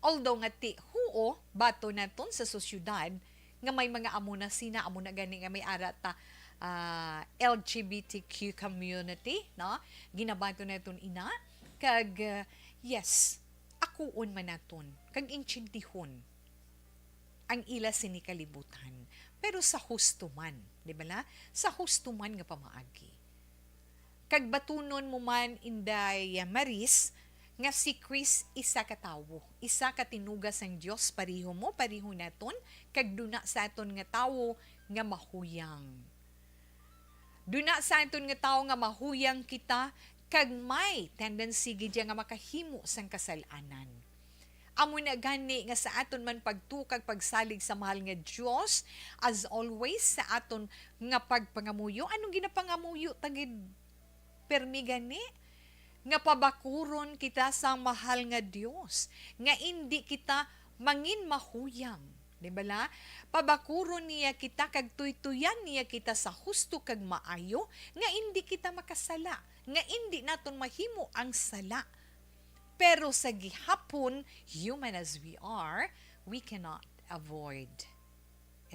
Although nga ti, huo, bato naton sa sosyedad, nga may mga amo na sina, amo na gani nga may ara ta, ah, L G B T Q community, no? Ginabato naton ina. Kag, ah, yes, akuon man naton, kag intindihon ang ila sini kalibutan. Pero sa husto man, di ba na? Sa husto man nga pamaagi. Kag batunon mo man, Inday Maris, nga si Chris isa ka tawo, isa ka tinuga sang Dios, pareho mo, pareho naton, kag duna sa aton nga tawo nga mahuyang. Duna sa aton nga tawo nga mahuyang kita, kag may tendency gid ya nga makahimo sang kasal-anan. Amo na gani nga sa aton man pagtuo kag pagsalig sa mahal nga Dios, as always, sa aton nga pagpangamuyo, anong ginapangamuyo ta gid permi gani? Nga pabakuron kita sa mahal nga Dios, nga indi kita mangin mahuyang. Di bala? Pabakuron niya kita kag tuytuyan niya kita sa husto kag maayo, nga indi kita makasala, nga indi naton mahimo ang sala. Pero sa gihapon, human as we are, we cannot avoid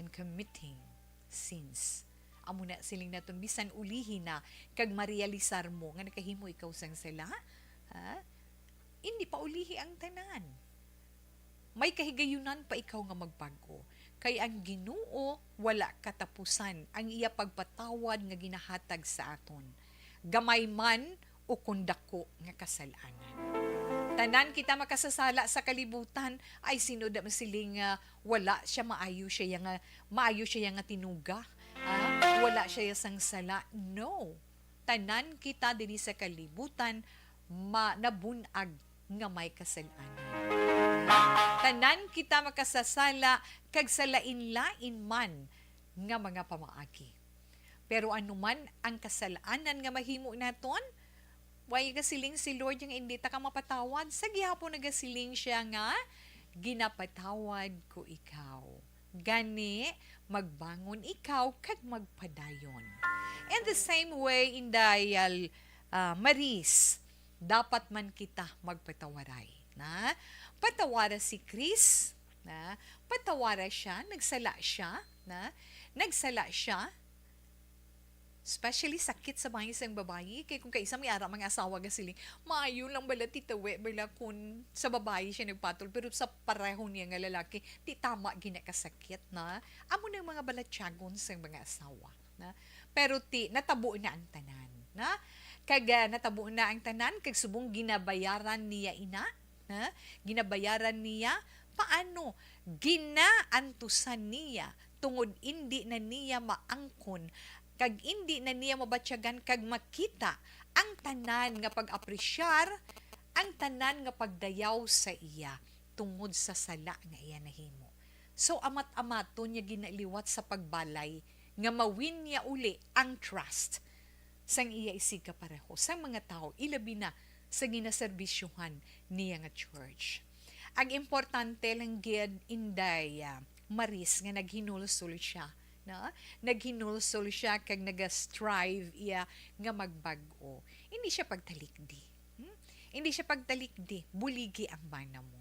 and committing sins. Amo na, siling naton, bisan ulihi na kag marealisar mo nga nakahimo ikaw sang sala, ha? Hindi pa ulihi ang tanan. May kahigayunan pa ikaw nga magbag-o, kay ang Ginoo wala katapusan ang iya pagpatawad nga ginahatag sa aton, gamay man ukon dako nga kasal-anan. Tanan kita makasasala sa kalibutan. Ay, sino da masiling nga wala siya, maayo siya ya nga, maayo siya ya nga tinuga? Ah, wala siya ya sang sala? No. Tanan kita diri sa kalibutan ma-, nabun-ag nga may kasal-anan. Tanan kita makasasala kag sa lain-lain man nga mga pamaagi. Pero ano man ang kasal-anan nga mahimo naton, way gasiling si Lord nga indi ta ka mapatawad. Sa gihapon nagasiling siya nga, "Ginapatawad ko ikaw. Gani, magbangon ikaw kag magpadayon." In the same way, Inday, ah, Maris, dapat man kita magpatawaray, na? Patawara si Chris, na? Patawara siya, nagsala siya, na? Nagsala siya. Especially sakit sa bangis sang babayi. Kay kung kaisa may ara mga asawa nga siling, "Maayo lang bala, titawe bala kun sa babayi siya nagpatol, pero sa pareho niya nga lalaki, di tama ginakasakit na." Amo nang mga balatyagon sang mga asawa, na? Pero ti, natabo na ang tanan, na? Kag, ah, natabo na ang tanan, kag subong ginabayaran niya ina, na? Ginabayaran niya, paano? Ginaantusan niya, tungod indi na niya maangkon, kag indi na niya mabatyagan kag makita ang tanan nga pag-apresyar, ang tanan nga pagdayaw sa iya tungod sa sala nga iya nahimo. So, amat-amaton niya ginaliwat sa pagbalay nga mawin niya uli ang trust sang iya isigkapareho, sang mga tawo, ilabi na sa ginaserbisyuhan niya nga church. Ang importante lang gid, Inday, ah, Maris, nga naghinulsol siya, no? Naghinulsol siya kag nagastrive iya nga magbag-o. Hindi siya pagtalikdi. Hmm? Hindi siya pagtalikdi. Buligi ang bana mo.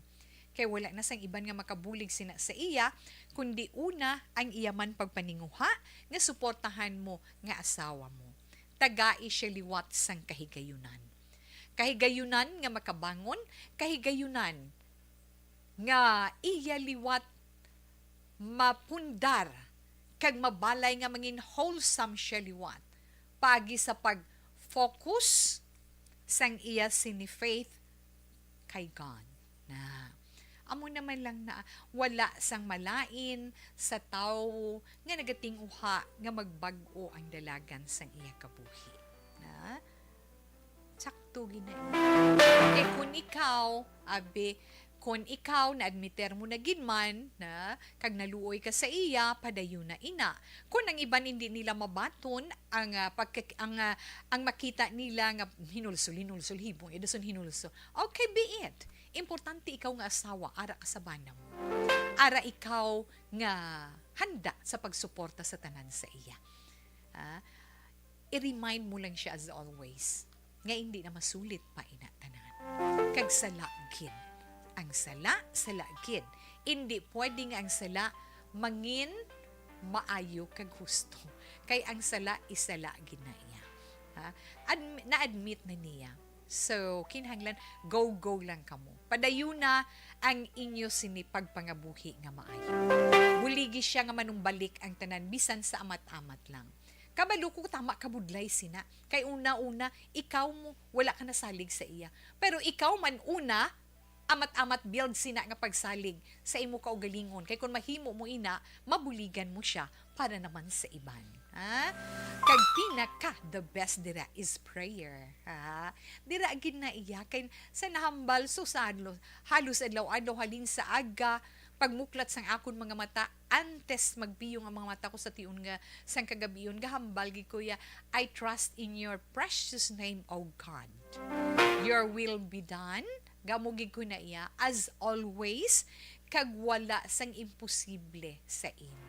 Kay wala na sang iban nga makabulig sina sa iya, kundi una ang iya man pagpaninguha nga suportahan mo nga asawa mo. Tagai siya liwat sang kahigayunan. Kahigayunan nga makabangon, kahigayunan nga iya liwat mapundar kag mabalay nga mangin wholesome siya liwat paagi sa pag-focus sang iya sini faith kay God. Na, amo naman lang na wala sang malain sa tawo nga nagatinguha nga magbag-o ang dalagan sang iya kabuhi. Na, sakto gid na iya. Kay kun ikaw, abi, kun ikaw na-admiter mo na gid man na kag naluoy ka sa iya, padayon na ina. Kun ang iban hindi nila mabaton ang, ah, pagka-, ang, ah, ang makita nila nga hinulsol, hinulsol, hibong, idason hinulsol. Okay, be it. Importante ikaw nga asawa, ara ka sa bana mo. Ara ikaw nga handa sa pagsuporta sa tanan sa iya. Ah, i-remind mo lang siya as always nga hindi na masulit pa ina tanan. Kag sala gid. Ang sala, sala gid. Hindi pwede nga ang sala mangin maayo kag husto. Kay ang sala, isala gid na iya. Ha? Admi-, na-admit na niya. So, kinahanglan, go-go lang kamo. Padayon na ang inyo sini pagpangabuhi nga maayo. Buligi siya nga manumbalik ang tanan, bisan sa amat-amat lang. Kabalo ko, tama ka budlay sina. Kay una-una, ikaw mo, wala ka nasalig sa iya. Pero ikaw man una, amat-amat build sina nga pagsalig sa imo kaugalingon. Kay kung mahimo mo ina, mabuligan mo siya para naman sa iban. Ha? Kag pinaka the best dira is prayer. Ha? Dira gid na iya kay sa nahambal so sa adlaw, halos adlaw-adlaw halin sa aga, pagmuklat sang akon mga mata, antes magpiyong ang mga mata ko sa tion nga sang kagabion, gahambal gid ko iya, "I trust in your precious name, O God. Your will be done." Gamo gid ko na iya, as always, kag wala sang imposible sa imo.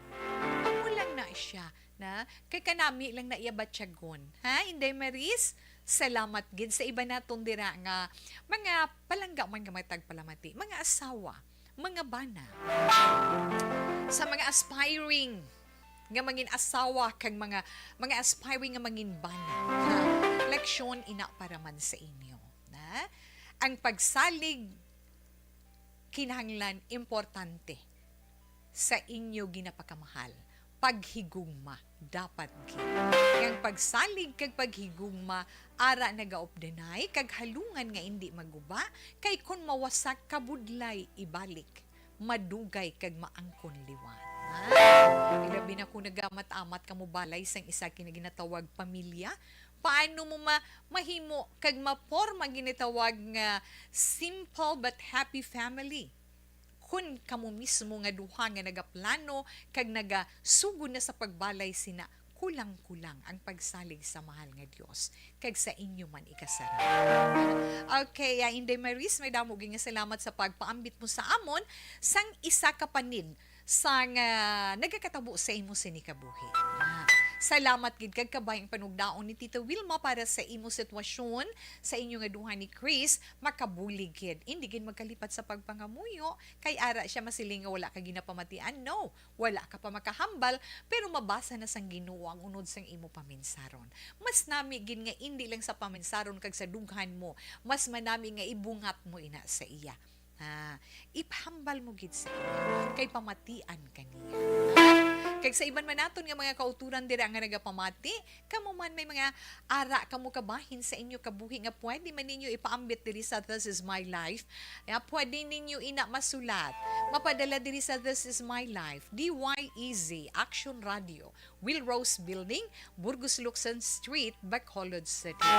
Amo lang na siya, na kay kanami lang na iya batyagon. Ha, Inday Maris? Salamat gid sa iba naton dira nga mga palangga man nga matag palamati, mga asawa, mga bana, sa mga aspiring nga mangin asawa kag mga mga aspiring nga mangin bana. Ha? Leksyon ina para man sa inyo. Na ang pagsalig kinahanglan importante sa inyo ginapakamahal. Paghigugma dapat gid. Ang pagsalig kag paghigugma ara nagaupdanay kag halungan nga indi maguba, kay kon mawasak kabudlay ibalik, madugay kag maangkon liwat. Ah, ilabi na kung nagamat-amat kamo balay sang isa kinaginatawag pamilya, paano mo ma mahimo kag maporma ginatawag nga simple but happy family? Kun kamo mismo nga duha nga nagaplano kag nagasugod na sa pagbalay sina, kulang-kulang ang pagsalig sa mahal nga Dios kag sa inyo man ikasarang. Okay, ah, Inday Maris, may damo gid nga salamat sa pagpaambit mo sa amon sang isa ka panid sang, ah, nagakatabo sa imo sini kabuhi. Ah, salamat gid kag kabay ang panugdaon ni Tita Wilma para sa imo sitwasyon, sa inyo nga duha ni Chris, makabulig gid. Indi gid magkalipat sa pagpangamuyo, kay ara siya masiling nga wala ka ginapamatian. No, wala ka pa makahambal, pero mabasa na sang Ginoo ang unod sang imo paminsaron. Mas nami gid nga indi lang sa paminsaron kag sa dughan mo, mas manami nga ibungat mo ina sa iya. Ah, ipahambal mo gid sa iya, kay pamatian ka niya. Ah, kag sa iban man naton nga mga kauturan dira nga nagapamati, kamo man may mga ara kamo kabahin sa inyo kabuhi nga pwede man ninyo ipaambit diri sa This Is My Life. Ya, pwede ninyo ina masulat. Mapadala diri sa This Is My Life, D Y E Z, Action Radio, Will Rose Building, Burgos Luksan Street, Bacolod City.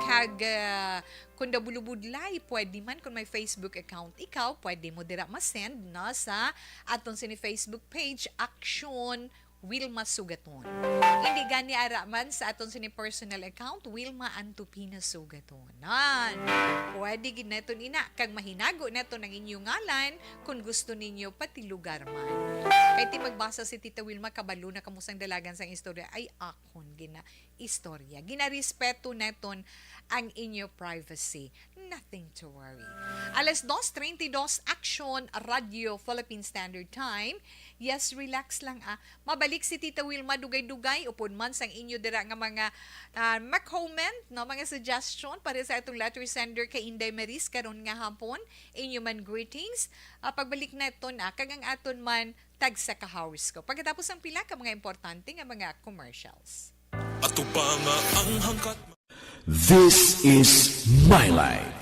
Kag, ah, kung nabulubudlay, pwede man, kung may Facebook account ikaw, pwede mo dira masend, no, sa aton sini Facebook page, Action Wilma Sugaton. Hindi gani ara man sa aton sini personal account, Wilma Antupina Sugaton. Nan, pwede gid naton ina, kag mahinago naton ang inyong ngalan kung gusto ninyo pati lugar man. Kay ti magbasa si Tita Wilma, kabalo na kamo sang dalagan sang istorya. Ay, akon gina istorya. Ginarespeto naton ang inyo privacy. Nothing to worry. Alas dos treinta y dos, Action Radio Philippine Standard Time. Yes, relax lang, ah. Mabalik si Tita Wilma dugay-dugay, upod man sang inyo dira nga mga, ah, ma-comment, no, mga suggestion para sa atong letter sender kay Inday Maris karon nga hapon. Inyo man greetings. Ah, pagbalik naton, ah, kag ang aton man tagsa ka hours ko. Pagkatapos ang pila ka mga importante nga mga commercials. Ato pa nga ang hangkat. This is My Life.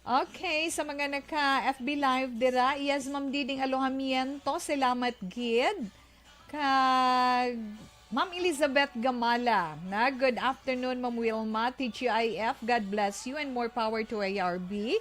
Okay, sa mga naka-F B Live dira, yes, Ma'am Diding Alojamiento, salamat gid. Kag Ma'am Elizabeth Gamala, na, "Good afternoon, Ma'am Wilma, T G I F, God bless you and more power to A R B."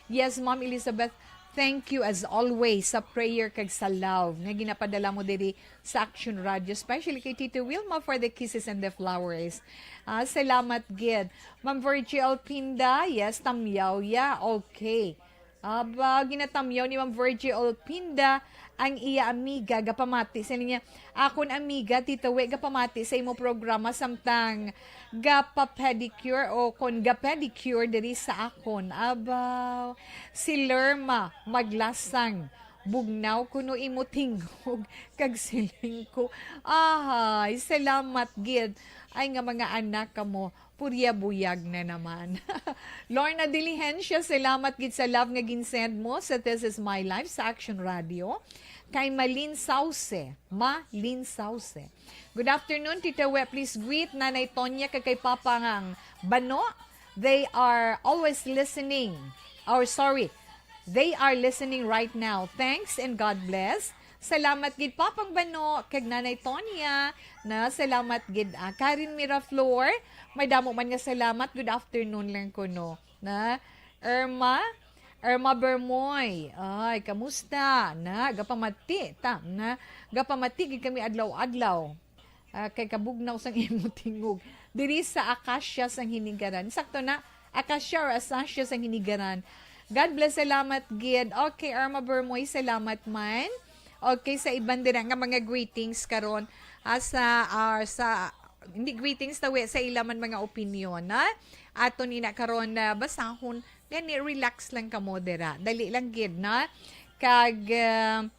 Yes, Ma'am Elizabeth, thank you as always sa prayer kag sa love nga ginapadala mo diri sa Action Radio, especially kay Tito Wilma for the kisses and the flowers. Ah, salamat gid. Ma'am Virgie Alpinda, yes, tamyaw ya. Okay. Aba, ginatamyaw ni Ma'am Virgie Alpinda ang iya amiga, gapamati sa niya. "Akon amiga, Tito We, gapamati sa imo programa samtang gapa-pedicure o kon ga-pedicure diri sa akon." Aba, si Lerma Maglasang, "Bugnaw kuno imo tingog," kag siling ko, "Ahay, salamat gid." Ay nga mga anak kamo, purya buyag na naman. Lorna Diligencia, salamat gid sa love nga ginsend mo sa This Is My Life sa Action Radio. Kay Malin Sauce, Malin Sauce. "Good afternoon, Tita We. Please greet Nanay Tonya kag kay Papa ngang Bano. They are always listening." Or sorry, "They are listening right now. Thanks and God bless." Salamat gid, Papang Bano, kag Nanay Tonya. Na, salamat gid, ah, Karen Miraflor. May damo man nga salamat. Good afternoon lang kuno. Na, Irma, Irma Bermoy. Ay, kamusta? Na, gapamati ta. Na, gapamati gid kami adlaw-adlaw. Ah, kay kabugnaw sang imo tingog. Diri sa Acacia sang Hinigaran. Sakto na, Acacia or Acacia sang Hinigaran. God bless, salamat gid. Okay, Irma Bermoy, salamat man. Okay, sa iban dira nga mga greetings karon, ah, sa, ah, sa, hindi greetings tawi, sa ila man mga opinion, ha? Aton ina karon na basahon, gani relax lang kamo dira. Dali lang gid, na? Kag, ah,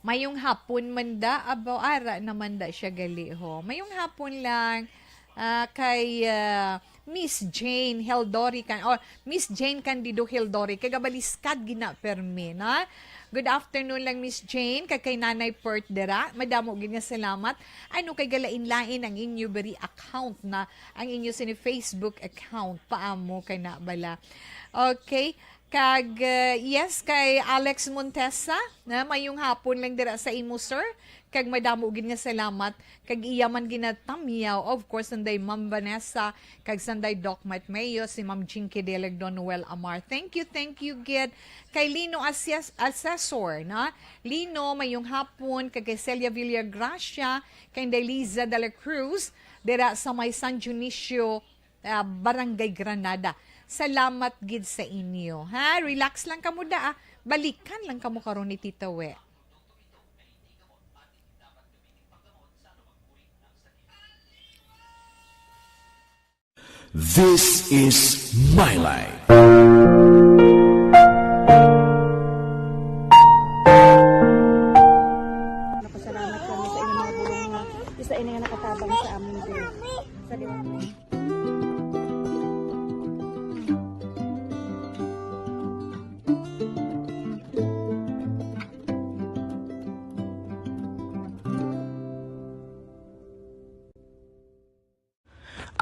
mayong hapon man da, abaw, ara naman da siya gali, ho. Mayong hapon lang, ah, kay, ah, Miss Jane Heldori kan, or Miss Jane Candido Heldori, kay gabaliskad gina permi, na? Good afternoon lang, Miss Jane, kag kay Nanay Pert dira. Madamo gid nga salamat. Ano kay galain-lain ang inyo beri account, na, ang inyo sini Facebook account. Paamo kay na bala. Okay. Kag, uh, yes, kay Alex Montesa, na, mayong hapon lang dira sa imo, sir. Kag madamo gid nga salamat. Kag iya man ginatamyaw, of course, sanday Ma'am Vanessa, kag sanday Doc Mike Mayo, si Ma'am Jinky Delag, Don Noel Amar. Thank you, thank you gid. Kay Lino Ases-, Assessor, na? Lino, mayong hapon. Kag kay Celia Villagracia, kay Inday Liza de la Cruz, dira sa may San Dionisio, ah, Barangay Granada. Salamat gid sa inyo, ha? Relax lang kamo da, ah. Balikan lang kamo karon ni Tita We. This is My Life. Napasalamat kami sa inyong mga bulong nga isa ini nga nakatabang sa amin din. Sa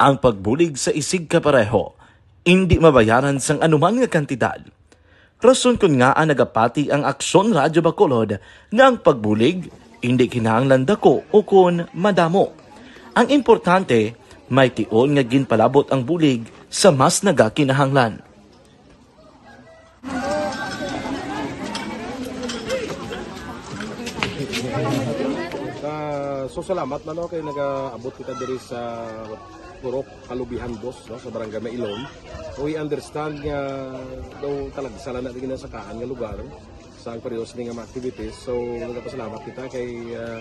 Ang pagbulig sa isigkapareho indi mabayaran sang anuman nga kantidad. Rason kon ngaa nagapati ang Aksyon Radyo Bacolod nga ang pagbulig indi kinahanglan dako ukon madamo. Ang importante, may tion nga ginpalabot ang bulig sa mas nagakinahanglan. Ah, so, salamat man, no, kay nagaabot kita diri sa Purok Kalubihan, boss, no, sa Barangay Mailom. We understand nga daw talagsa lang na din sa kaan nga lugar sa ang periods ni nga mga activities. So, nagapasalamat kita kay, ah,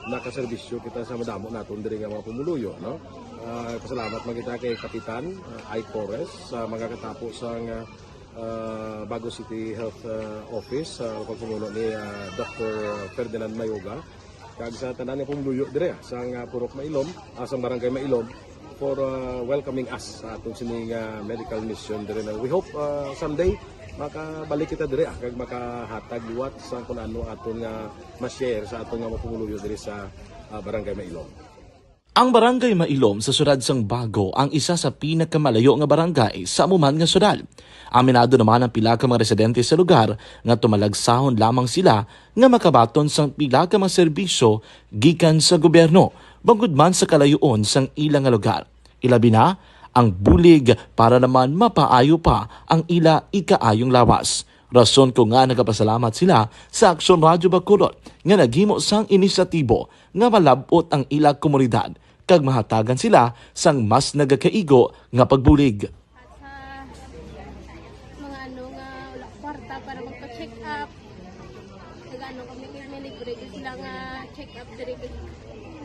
nakaserbisyo kita sa madamo naton diri nga mga pumuluyo, no? Ah, pasalamat man kita kay Kapitan, ah, Ike Torres, sa mga katapo sa nga, ah, Bago City Health, ah, Office, sa pagpamuno ni, ah, Doctor Ferdinand Mayoga, kag sa tanan nga pumuluyo dire, ah, sa nga Purok Mailom, ah, sa Barangay Mailom, for, ah, welcoming us sa aton sini nga medical mission dire. Na we hope, ah, someday makabalik kita dire, ah, kag makahatag liwat sa kun ano aton nga ma-share sa aton nga mga pumuluyo dire sa, ah, Barangay Mailom. Ang Barangay Mailom sa siyudad sang Bago ang isa sa pinakamalayo nga barangay sa amo man nga siyudad. Aminado naman ang pila ka mga residente sa lugar nga tumalagsahon lamang sila nga makabaton sang pila ka mga serbisyo gikan sa gobyerno, bangod man sa kalayoon sang ila nga lugar. Ilabi na ang bulig para naman mapaayo pa ang ila ikaayong lawas. Rason ko nga nagapasalamat sila sa Aksyon Radyo Bacolod nga naghimo sang inisyatibo nga malab-ot ang ila komunidad kag mahatagan sila sang mas nagakaigo nga pagbulig. At sa mga ano nga wala kwarta para magpa-check up, nag-ano kami, may libre gyud sila nga check up diri,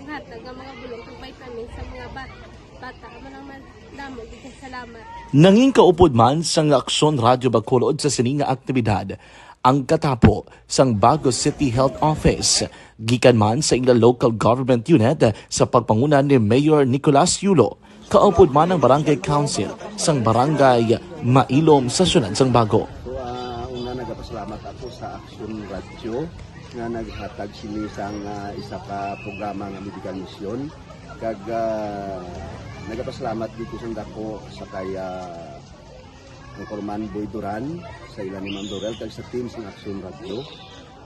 hatag nga mga bulong kag vitamin sa mga bat-, bata. Amo lang man, damo gyud kay salamat. Nangin kaupod man sang Aksyon Radyo Bacolod sa sini nga aktibidad ang katapo sang Bago City Health Office, gikan man sa ila local government unit sa pagpanguna ni Mayor Nicolas Yulo, kaupod man ang Barangay Council sang Barangay Mailom sa siyudad sang Bago. So, ah, una, nagapasalamat ako sa Aksyon Radyo nga naghatag sini sang, ah, isa ka programa nga medical mission. Kag, ah, nagapasalamat gid ko sang dako sa kay, ah, Anchorman Boy Duran, sa ila ni Ma'am Dorel, kag sa team sang Aksyon Radyo.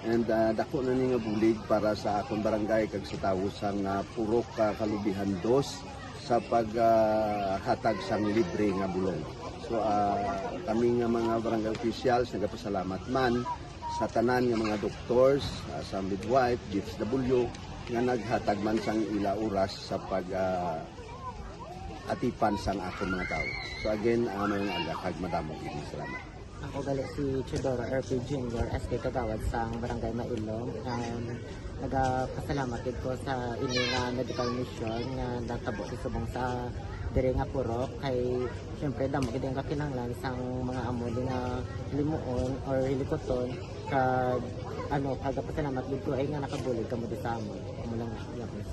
And, ah, dako na ni nga bulig para sa akon barangay kag sa tawo sang, ah, Purok, ah, Kalubihan Dos sa pag, ah, hatag sang libre nga bulong. So, ah, kami nga mga barangay officials nagapasalamat man sa tanan nga mga doctors, ah, sa midwife, D S W, nga naghatag man sang ila oras sa pag, ah, atipan sang akon mga tawo. So again, ah, maayong aga kag madamo gid nga salamat. Ako gali si Teodoro R P Junior, S K Kagawad sang Barangay Mailom. Um, nagapasalamat gid ko sa ini nga medical mission nga natabo sa subong sa diri nga purok kay siyempre damo gid ang kakinahanglan sang mga amo ni nga limuon or hilikuton kag ano, kagapasalamat gid ko ay nga nakabulig kamo di sa amon. Amo lang nga, salamat.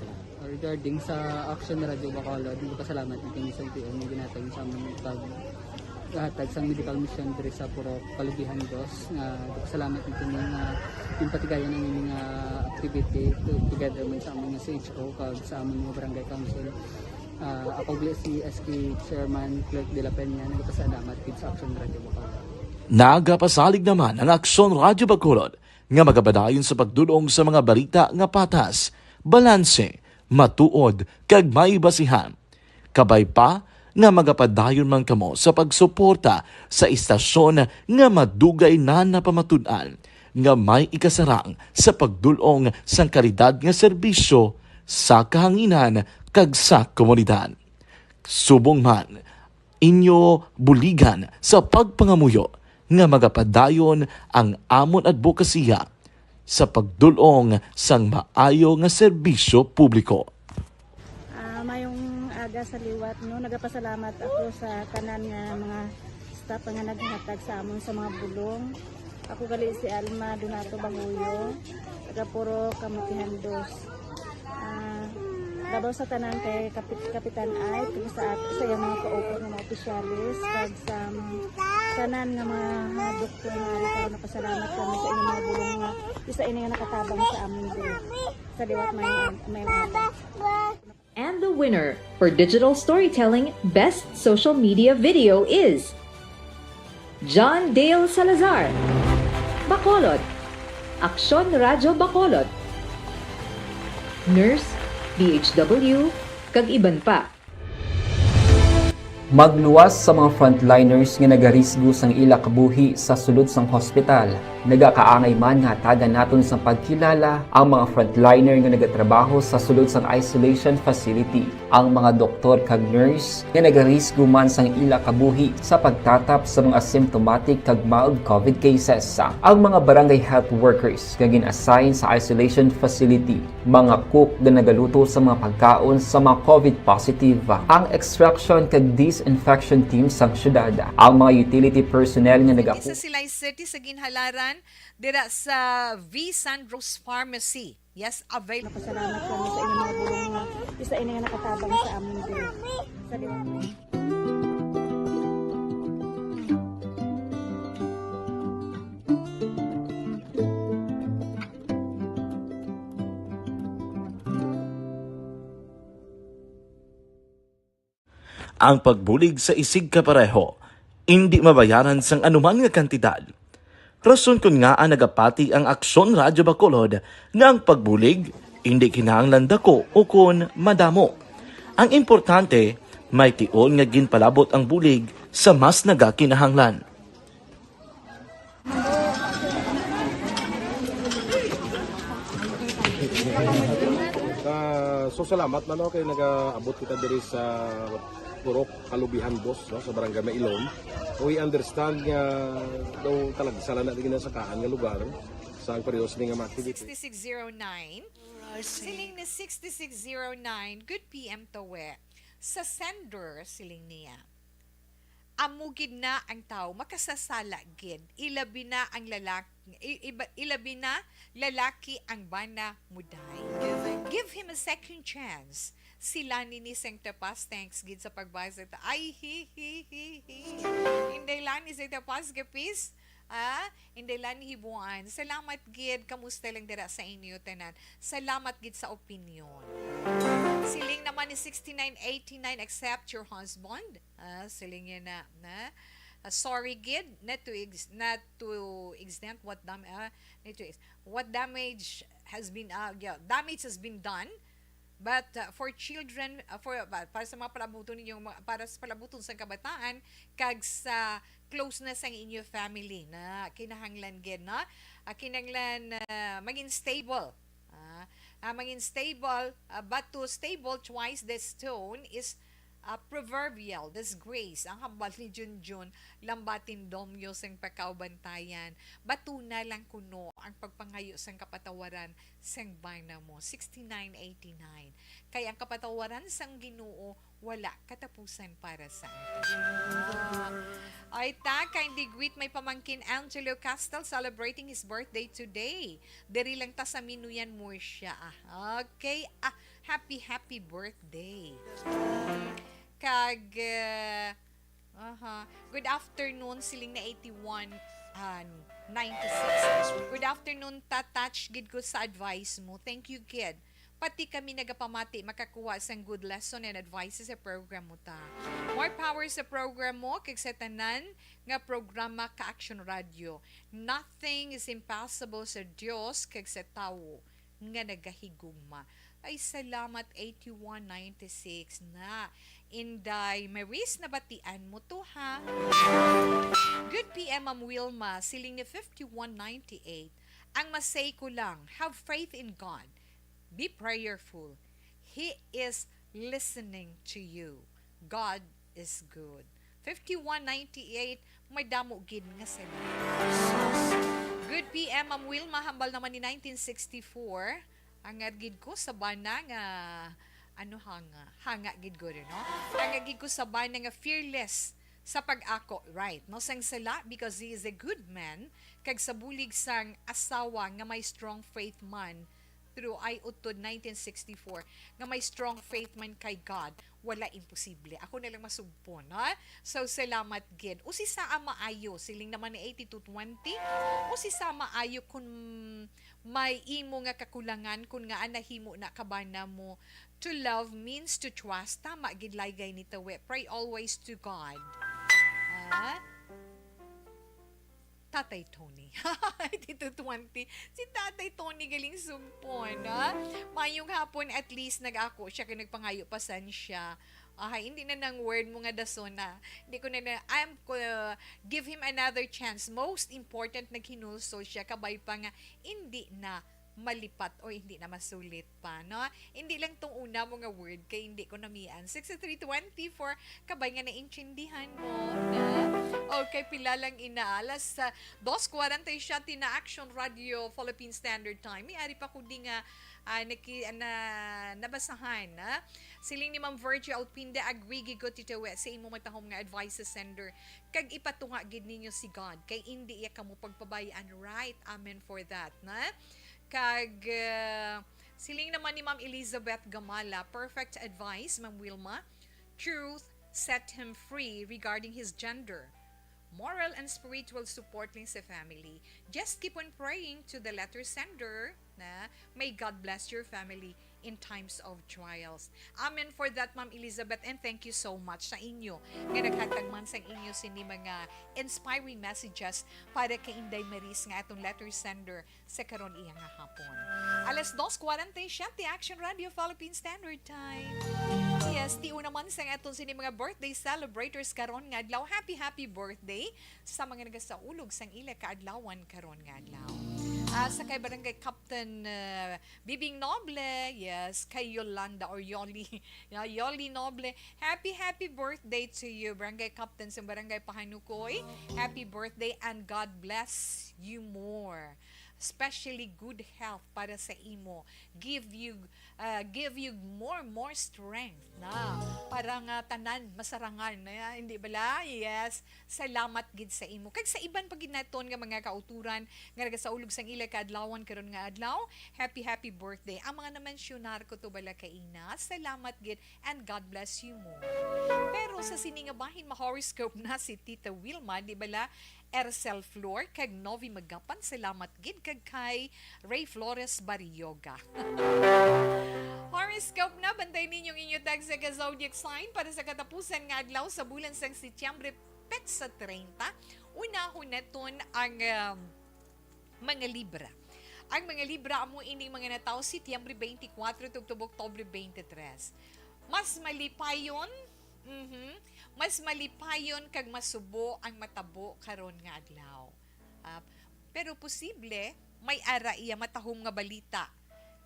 Regarding sa Action Radio Bacolod, nagpasalamat kami sa N P O nga ginhatag sa amon pag hatag sang medical mission diri sa Purok Kalubihan Dos, nga nagpasalamat kami nga ginpatigayon ang ining, ah, activity to-, together man sa amon nga C H O kag sa amon nga barangay council. Ah, ako gali si S K Chairman Clerk de la Peña, nagpasalamat gid sa Action Radio Bacolod. Nagapasalig naman ang Aksyon Radyo Bacolod nga magapadayon sa pagdul-ong sa mga balita nga patas, balanse, matuod, kag may basihan. Kabay pa nga magapadayon man kamo sa pagsuporta sa istasyon nga madugay na napamatud-an nga may ikasarang sa pagdul-ong sang kalidad nga serbisyo sa kahanginan kag sa komunidad. Subong man, inyo buligan sa pagpangamuyo nga magapadayon ang amon adbokasiya sa pagdul-ong sang maayo nga serbisyo publiko. Ah, mayong aga sa liwat, no? Nagapasalamat ako sa tanan nga mga staff nga naghatag sa amon sa mga bulong. Ako gali si Alma Donato Banguyo, taga Purok Kalubihan Dos. Ah, labaw sa tanan kay Kapit-, Kapitan Ike, kag sa at-, sa iyang mga kaupod nga mga opisyales, kag sa mga tanan nga mga, ah, doktor nga ari karon, napasalamat kami sa inyong mga bulong nga isa ini nga nakatabang sa amin diri. Sa liwat, may, may, may And the winner for digital storytelling best social media video is John Dale Salazar, Bacolod, Aksyon Radyo Bacolod, Nurse, D H W, kag iban pa. Magluwas sa mga frontliners nga nagarisgo sang ila kabuhi sa sulod sang hospital. Nagakaangay man nga hatagan naton sang pagkilala ang mga frontliner nga nagatrabaho sa sulod sang isolation facility, ang mga doktor kag nurse nga nagarisgo man sang ila kabuhi sa pagtatap sa mga asymptomatic kag mild COVID cases, ang mga barangay health workers nga gin-assign sa isolation facility, mga cook nga nagaluto sa mga pagkaon sa mga COVID positive, ang extraction kag disinfection team sang syudad, ang mga utility personnel nga naga- Sa Silay City, sa Ginhalaran, dira sa V Sandros Pharmacy. Yes, avail- Napasalamat kami sa inyong mga bulong nga isa ini nga nakatabang sa amon diri. Sa liwat. Ang pagbulig sa isigkapareho indi mabayaran sang anuman nga kantidad. Rason kon ngaa nagapati ang Aksyon Radyo Bacolod nga ang pagbulig indi kinahanglan dako ukon madamo. Ang importante, may tion nga ginpalabot ang bulig sa mas nagakinahanglan. Ah, so salamat man, no, kay nagaabot kita diri sa Purok Kalubihan Dos, no, sa Barangay Mailom. We understand nga daw talagsa lang na din sa kaan nga lugar sa ang periodo ni nga mga activity. Sixty-six zero nine. Siling ni sixty-six zero nine, "Good P M, Tawe." Sa sender, siling niya, "Amo gid na ang tawo makasasala gid, ilabi na ang lalak-, i-, iba-, ilabi na lalaki ang bana muday. Give him a second chance." Sila ni ni Saint Pass, thanks gid sa pag-visit. Ay, hi, hi, hi, hi. Inday lang ni Saint Pass, gapis. Ah, Inday lang ni Hibuan. Salamat gid. Kamusta lang dira sa inyo tanan? Salamat gid sa opinion. Siling naman ni sixty-nine eighty-nine, "Except your husband." Ah, siling niya na, na. ah, sorry gid, not to ex-, not to extent what dam-, ah, not to ex-, what damage has been, ah, yeah, damage has been done. But, uh, for children, uh, for, uh, para sa mga palabuton ninyo, mga, para sa palabuton sa kabataan, kag sa closeness sang inyo family na kinahanglan gid, no? Ah, kinahanglan, uh, maging stable. Ah, ah, maging stable, uh, but to stable twice the stone is, uh, proverbial disgrace. Ang hambal ni Junjun, lambatin domyo sang pakaubantayan. Batuna lang kuno ang pagpangayo sang kapatawaran sang bana mo. Sixty-nine eighty-nine. Kay ang kapatawaran sang Ginoo wala katapusan para sa aton. Ah. Ay ta, kindly greet my pamangkin Angelo Castel celebrating his birthday today. Diri lang ta sa Minuyan, Murcia. Ah, okay. Ah, happy, happy birthday. Kag, uh, aha. Good afternoon, siling na eighty-one, ah, ninety-six. Good afternoon, tatach gid ko sa advice mo. Thank you, kid. Pati kami nagapamati makakuha sang good lesson and advices sa program mo ta. More power sa program mo kag sa tanan nga programa ka Action Radio. Nothing is impossible sa Dios kag sa tawo nga nagahigugma. Ay, salamat, eighty-one ninety-six na. Inday Maris, nabatian mo to, ha? Good P M, Ma'am Wilma, siling ni fifty-one ninety-eight. Ang masay ko lang, have faith in God. Be prayerful. He is listening to you. God is good. Fifty-one ninety-eight, may damo gid nga salamat. Good P M, Ma'am Wilma, hambal naman ni nineteen sixty-four. Hangad gid ko sa bana nga, ano, hanga, hanga gid ko rin, no? Hangad gid ko sa bana nga fearless sa pag-ako, right? No, sang sala, because he is a good man, kag sa bulig sang asawa nga may strong faith man, through ay utod nineteen sixty-four, nga may strong faith man kay God, wala imposible. Ako na lang masugpon, ha? So, salamat gid. Usisa ang maayo, siling naman ni eighty-two twenty, usisa ang maayo kung may imo nga kakulangan, kung nga nahimo na ka ba na mo. To love means to trust. Tama gid, laygay ni Tawe. Pray always to God. Ha? Tatay Tony. Tito Twenty. Si Tatay Tony galing sugpon, ha? Mayong hapon, at least nag-ako siya kay nagpangayo pa san siya. Ah, hindi na nang word mo nga dason na. Hindi ko na, na, I'm ko, give him another chance. Most important, naghinulsol siya. Kabay pa nga, hindi na malipat o hindi na masulit pa, no? Hindi lang tong una mo nga word kay hindi ko namian. Sixty-three twenty-four, kabay nga naintindihan mo na. Okay, pila lang ina, alas, ah, dos cuarenta y siete na Action Radio Philippine Standard Time. May ari pa ko di nga, ah, naki-, na, nabasahan, na. Siling ni Ma'am Virgie Alpinda, agree gid ko, Tito We, sa imo matahom nga advice sa sender. Kag ipatunga gid ninyo si God, kay indi iya kamo pagpabayaan, right? Amen for that, na? Kag, uh, siling naman ni Ma'am Elizabeth Gamala, perfect advice, Ma'am Wilma. Truth set him free regarding his gender. Moral and spiritual support lang sa family. Just keep on praying to the letter sender na may God bless your family in times of trials. Amen for that, Ma'am Elizabeth, and thank you so much sa inyo nga naghatag man sang inyo sini mga inspiring messages para kay Inday Maris nga atong letter sender sa karon iya nga hapon. Alas dos cuarenta y siete, Action Radio Philippine Standard Time. Yes, tiu naman sa aton sini mga birthday celebrators karon nga adlaw. Happy, happy birthday sa mga nagasaulog sang ila kaadlawan karon nga adlaw. Ah, sa kay Barangay Captain, ah, Bibing Noble, yes, kay Yolanda or Yoli, yeah, Yoli Noble. Happy, happy birthday to you, Barangay Captain sa Barangay Pahanukoy. Happy birthday and God bless you more. Especially good health para sa imo. Give you, uh, give you more, more strength na para nga tanan masarangan na, hindi bala? Yes. Salamat gid sa imo. Kag sa iban pa gid naton nga mga kauturan nga nagasaulog sang ila kaadlawan karon nga adlaw, happy, happy birthday. Ang mga namensyonar ko to bala kaina, salamat gid and God bless you more. Pero sa sini nga bahin, ma-horoscope na si Tita Wilma, di bala? Ercel Flor kag Novi Magapan, salamat gid, kag kay Ray Flores Barrioga. Horoscope na, bantay ninyo ang inyo tagsa ka zodiac sign para sa katapusan nga adlaw sa bulan sang Setyembre petsa treinta, unahon naton ang, um, mga libra. Ang mga libra amo ining mga natawo Setyembre twenty-four tubtob Oktubre twenty-three. Mas malipayon, mhm, mas malipayon kag masubo ang matabo karon nga adlaw. Ah, pero posible may ara iya matahom nga balita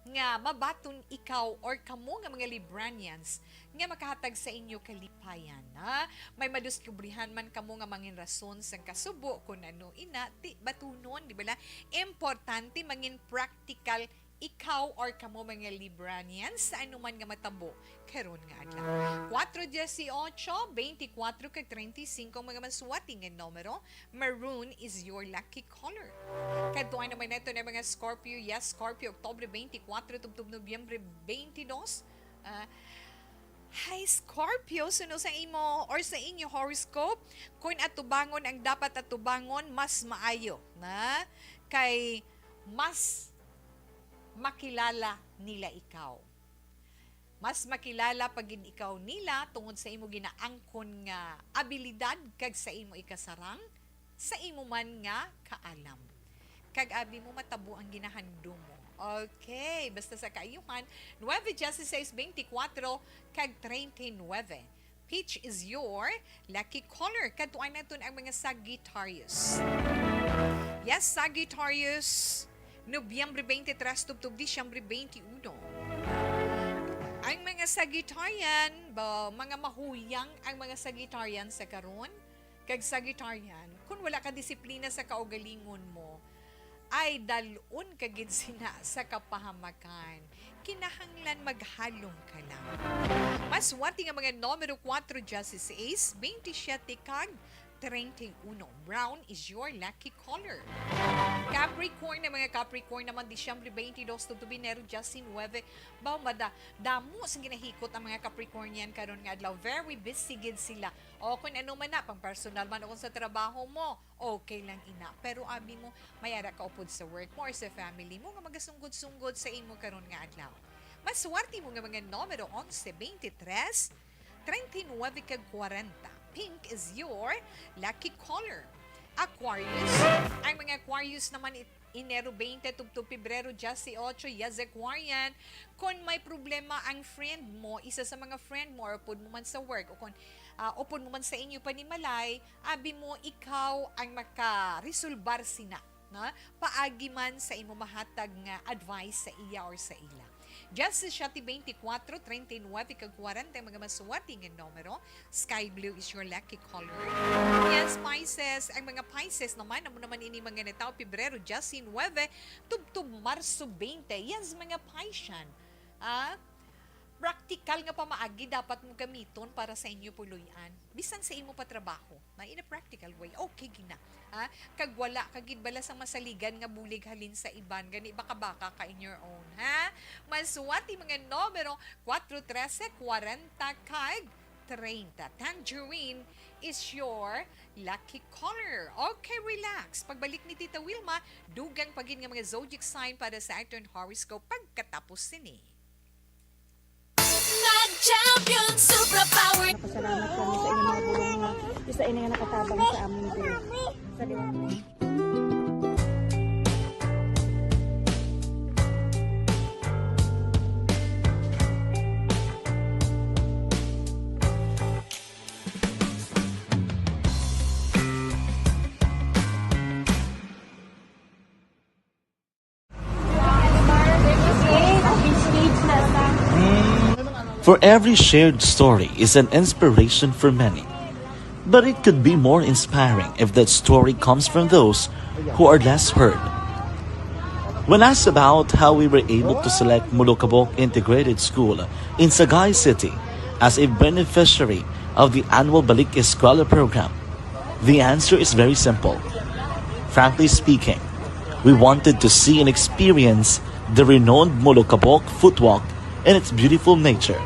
nga mabaton ikaw or kamo nga mga Libranians nga makahatag sa inyo kalipayan, ha? May madiskubrihan man kamo nga mangin rason sang kasubo, kun ano ina, ti batunon, di bala? Importante mangin practical ikaw or kamo mga Libranians sa anuman nga matabo karon nga adlaw. Kuwatro, dieciocho, beintikwatro, kag treinta y cinco ang mga masuwati nga numero. Maroon is your lucky color. Kadtuan naman nato na mga Scorpio. Yes, Scorpio, Oktubre twenty-four tubtob Nobyembre twenty-two. Ah, hi, Scorpio. Suno sa imo or sa inyo horoscope, kung atubangon ang dapat atubangon, mas maayo na kay mas makilala nila ikaw. Mas makilala pa gid ikaw nila tungod sa imo ginaangkon nga abilidad kag sa imo ikasarang, sa imo man nga kaalam. Kag abi mo matabo ang ginahandom mo. Okay, basta sa kaayuhan, nueve, dieciséis, veinticuatro, kag treinta y nueve. Peach is your lucky color. Kadtuan naton ang mga Sagittarius. Yes, Sagittarius, Nobyembre twenty-three tubtob Disyembre twenty-one. Ang mga Sagittarian, ba, mga mahuyang ang mga Sagittarian sa karon. Kag Sagittarian, kung wala ka disiplina sa kaugalingon mo, ay dal-on ka gid sina sa kapahamakan. Kinahanglan maghalong ka lang. Masuwerte nga mga numero kuwatro, dieciséis, veintisiete, kag treinta y uno. Brown is your lucky color. Capricorn, na mga Capricorn naman, Disyembre twenty-two tubtob Enero diecinuebe. Baw, mada, damo sing ginahikot ang mga Capricornian karon nga adlaw. Very busy gid sila. O kung ano man na, pang personal man o kung sa trabaho mo, okay lang ina. Pero abi mo, may ara ka upod sa work mo or sa family mo nga magasunggod-sunggod sa imo karon nga adlaw. Masuwerte mo nga mga numero onse, veintitrés, treinta y nueve kag kwarenta. Pink is your lucky color. Aquarius, ang mga Aquarius naman it-, Enero twenty tubtob Pebrero dieciocho, yes, Aquarian. Kon may problema ang friend mo, isa sa mga friend mo, or upod mo man sa work, o kon, ah, upod mo man sa inyo panimalay, abi mo ikaw ang makaresolbar sina, no? Paagi man sa imo mahatag nga advice sa iya or sa ila. Diecisiete, veinticuatro, treinta y nueve, kag kwarenta ang mga masuwerte nga numero. Sky blue is your lucky color. Yes, Pisces. Ang mga Pisces naman, amo naman ini mga natawo Pebrero diecinuebe tubtob Marso twenty. Yes, mga Piscean. Ah, praktikal nga pamaagi dapat mo gamiton para sa inyo puloy-an. Bisan sa imo patrabaho, na in a practical way, okay gina. Ha? Kag wala ka gid bala sang masaligan nga bulig halin sa iban, gani baka-baka ka in your own, ha? Masuwerte mga numero, kuwatro, trese, kwarenta, kag treinta. Tangerine is your lucky color. Okay, relax. Pagbalik ni Tita Wilma, dugang pa gid nga mga zodiac sign para sa aton horoscope pagkatapos sini. Mag-champion Supra Power. Napasalamat kami sa inyong mga bulong nga isa ini nga nakatabang sa amon diri. Sa liwanag. For every shared story is an inspiration for many. But it could be more inspiring if that story comes from those who are less heard. When asked about how we were able to select Molokabok Integrated School in Sagay City as a beneficiary of the annual Balik Eskwela program, the answer is very simple. Frankly speaking, we wanted to see and experience the renowned Molokabok footwalk and its beautiful nature.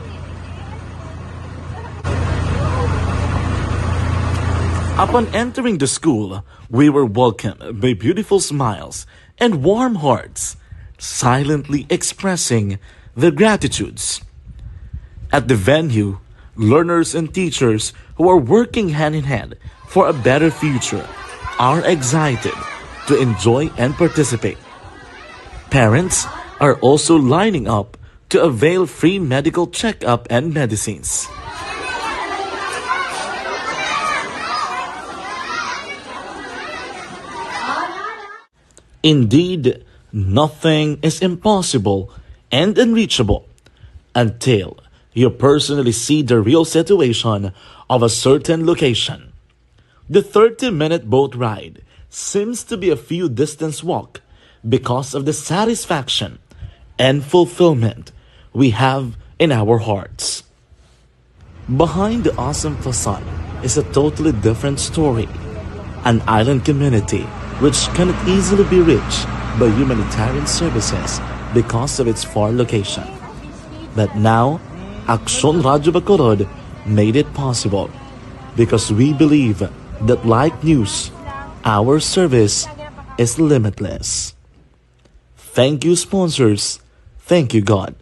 Upon entering the school, we were welcomed by beautiful smiles and warm hearts, silently expressing their gratitudes. At the venue, learners and teachers who are working hand in hand for a better future are excited to enjoy and participate. Parents are also lining up to avail free medical checkup and medicines. Indeed, nothing is impossible and unreachable until you personally see the real situation of a certain location. The thirty-minute boat ride seems to be a few distance walk because of the satisfaction and fulfillment we have in our hearts. Behind the awesome facade is a totally different story. An island community which cannot easily be reached by humanitarian services because of its far location. But now, Aksyon Radyo Bacolod made it possible because we believe that, like news, our service is limitless. Thank you, sponsors. Thank you, God.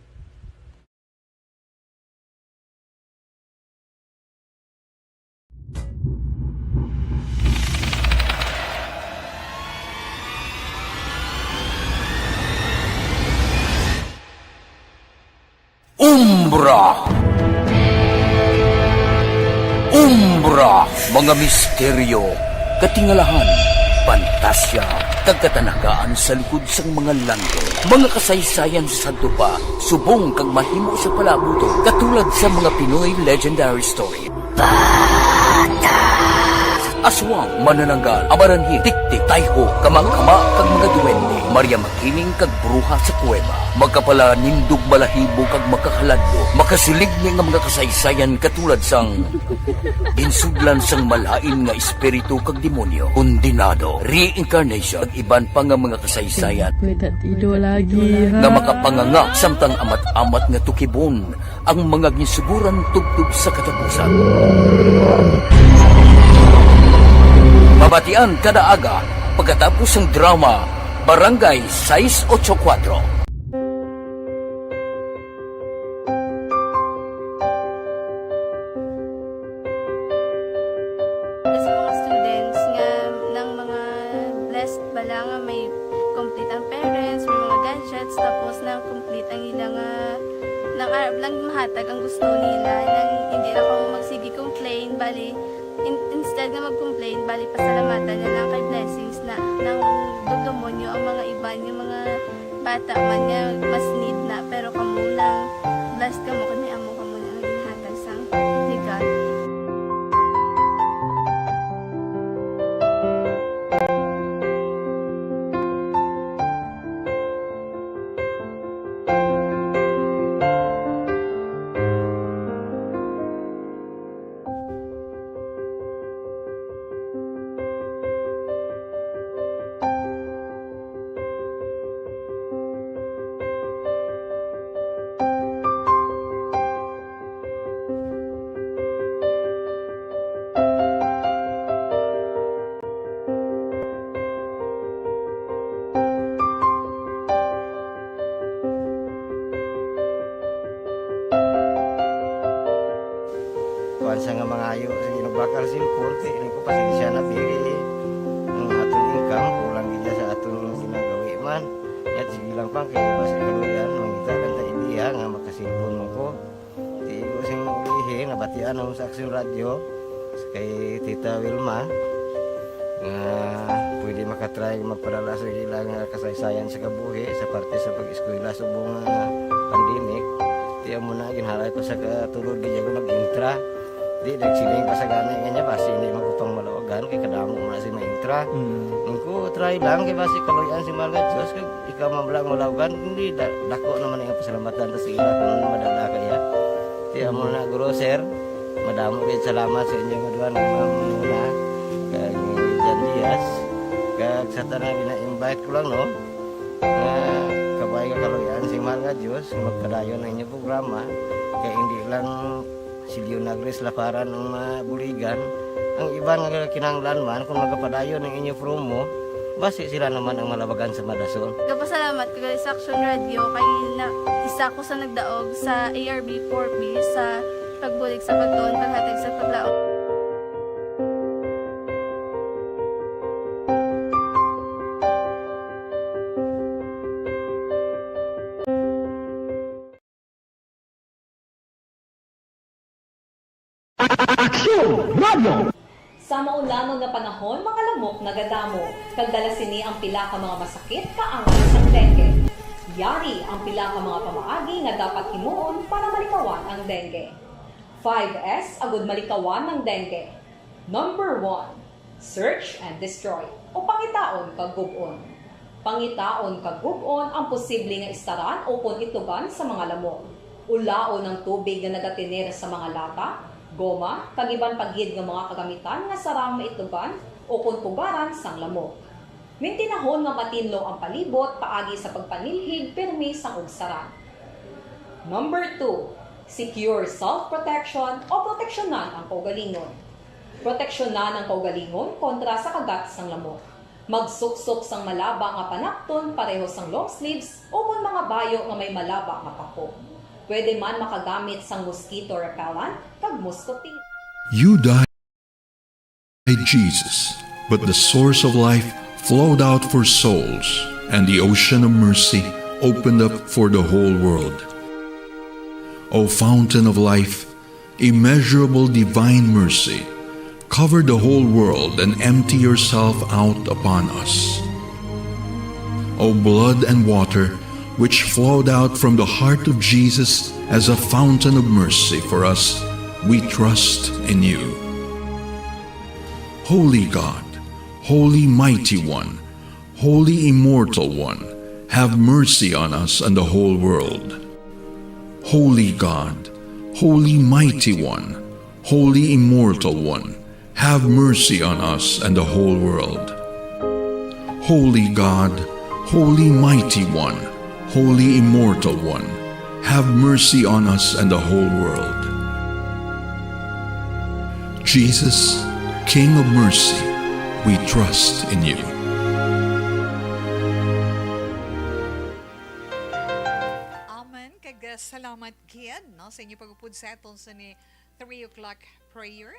Umbra. Umbra, mga misteryo, katingalahan, pantasya, kag katanagaan sa likod sang mga landong. Mga kasaysayan sa sadto pa, subong kag mahimo sa palabuton, katulad sa mga Pinoy legendary story. Aswang, manananggal, amaranhil, tiktik, tayho, kama-kama, kag mga duwende. Maria Makiling kag bruha sa kuweba. Makapalanindog, balahibo, kag makakaladlok. Makasiling ni nga mga kasaysayan katulad sang ginsudlan sang malain nga espiritu kag demonyo, kondenado, reincarnation, kag iban pa nga mga kasaysayan May tatido lagi, ha? nga makapanganga samtang amat-amat nga tukibon ang mga ginsuguran tubtob sa katapusan. Mabatian kada aga pagkatapos sang drama Barangay sais ocho kuwatro. Sa mga students nga nang mga blessed bala nga may complete ang parents, may mga gadgets, tapos na complete ang ila nga nang arab lang mahatag ang gusto nila, nang hindi na kamo magsige complain, bali, in-, instead nga mag-complain, bali, pasalamatan na lang kay blessings na nang dugdumonyo ang mga iban, yung mga bata man nga mas need na, pero kamo lang, blessed kamo kay may amo kamo nga ginhatag sang ni God. Kuwan siya nga mangayo sa Ginoo bakal cellphone, kay ini ko pasensya na, biri. Ang aton income, kulang gid sa aton ginagawi man. Yat, sige lang pa, kay basi kaluyan, mangita lang ta ideya nga makasilpon man ko. Di ko sing ulihi, nabatian ako sa Aksyon Radyo, kay Tita Wilma, nga pwede makatry magpadala sa ila nga kasaysayan sa kabuhi sa parte sa pag-eskwela subong nga pandemic. Di amo na, ginhalay ko sa katulod, di ako nag-intra. Di, nagsiling pa sa gani nga niya, basi hindi man ko pang malawagan, kay kadamo man na si maintra. Mm. Ang ko, try lang, kay basi kaluyan si mahal nga Diyos, kag ikaw man lang malawagan, hindi, da-, dako naman ang pasalamatan ta sa ila kung madala kaya. Di, amo na, Guro, Sir, madamo kayo salamat sa inyo nga duha nga mga muna, kag ni Jan Diaz, kag sa tanan gina-invite ko lang, no, nga kabay nga kaluyan si mahal nga Diyos, nga magpadayon ang inyong programa, kay hindi lang si Leonagris Laparan ang mabuligan. Ang iban nga kinahanglan man, kung magapadayon ang inyo promo, basi sila naman ang malabagan sa madason. Nagapasalamat ko gali sa Aksyon Radyo kay na, isa ko sa nagdaog sa A R B four B sa pagbulig sa pagtuon, paghatag sa paglaom. Nga panahon, mga lamok nagadamo, kag dala sini ang pila ka mga masakit kaangay sang dengue. Yari ang pila ka mga pamaagi nga dapat himuon para malikawan ang dengue. Five S agud malikawan ang dengue. Number one, search and destroy, o pangitaon kag gub-on. Pangitaon kag gub-on ang posible nga istaran ukon itugan sa mga lamok. Ulaon ang tubig nga nagatener sa mga lata, goma, kag iban pa gid nga mga kagamitan nga sarang maitugan ukon pugaran sang lamok. Mintinahon nga matinlo ang palibot paagi sa pagpanilhig pirmi sang ugsaran. Number two, secure self-protection o proteksyonan ang kaugalingon. Proteksyonan ang kaugalingon kontra sa kagat sang lamok. Magsuksok sang malaba nga panapton pareho sang long sleeves ukon mga bayo nga may malaba nga pako. Pwede man makagamit sang mosquito repellent kag Moscotil. You died, Jesus, but the source of life flowed out for souls, and the ocean of mercy opened up for the whole world. O fountain of life, immeasurable divine mercy, cover the whole world and empty yourself out upon us. O blood and water, which flowed out from the heart of Jesus as a fountain of mercy for us, we trust in you. Holy God, Holy Mighty One, Holy Immortal One, have mercy on us and the whole world. Holy God, Holy Mighty One, Holy Immortal One, have mercy on us and the whole world. Holy God, Holy Mighty One, Holy Immortal One, have mercy on us and the whole world. Jesus, King of mercy, we trust in you. Amen. Kag uh, salamat gid no, sa inyo pag-upod sa aton sa ni three o'clock prayer.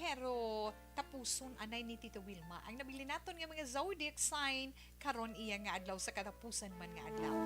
Pero tapuson anay ni Tita Wilma ang nabilin naton nga mga zodiac sign karon iya nga adlaw sa katapusan man nga adlaw.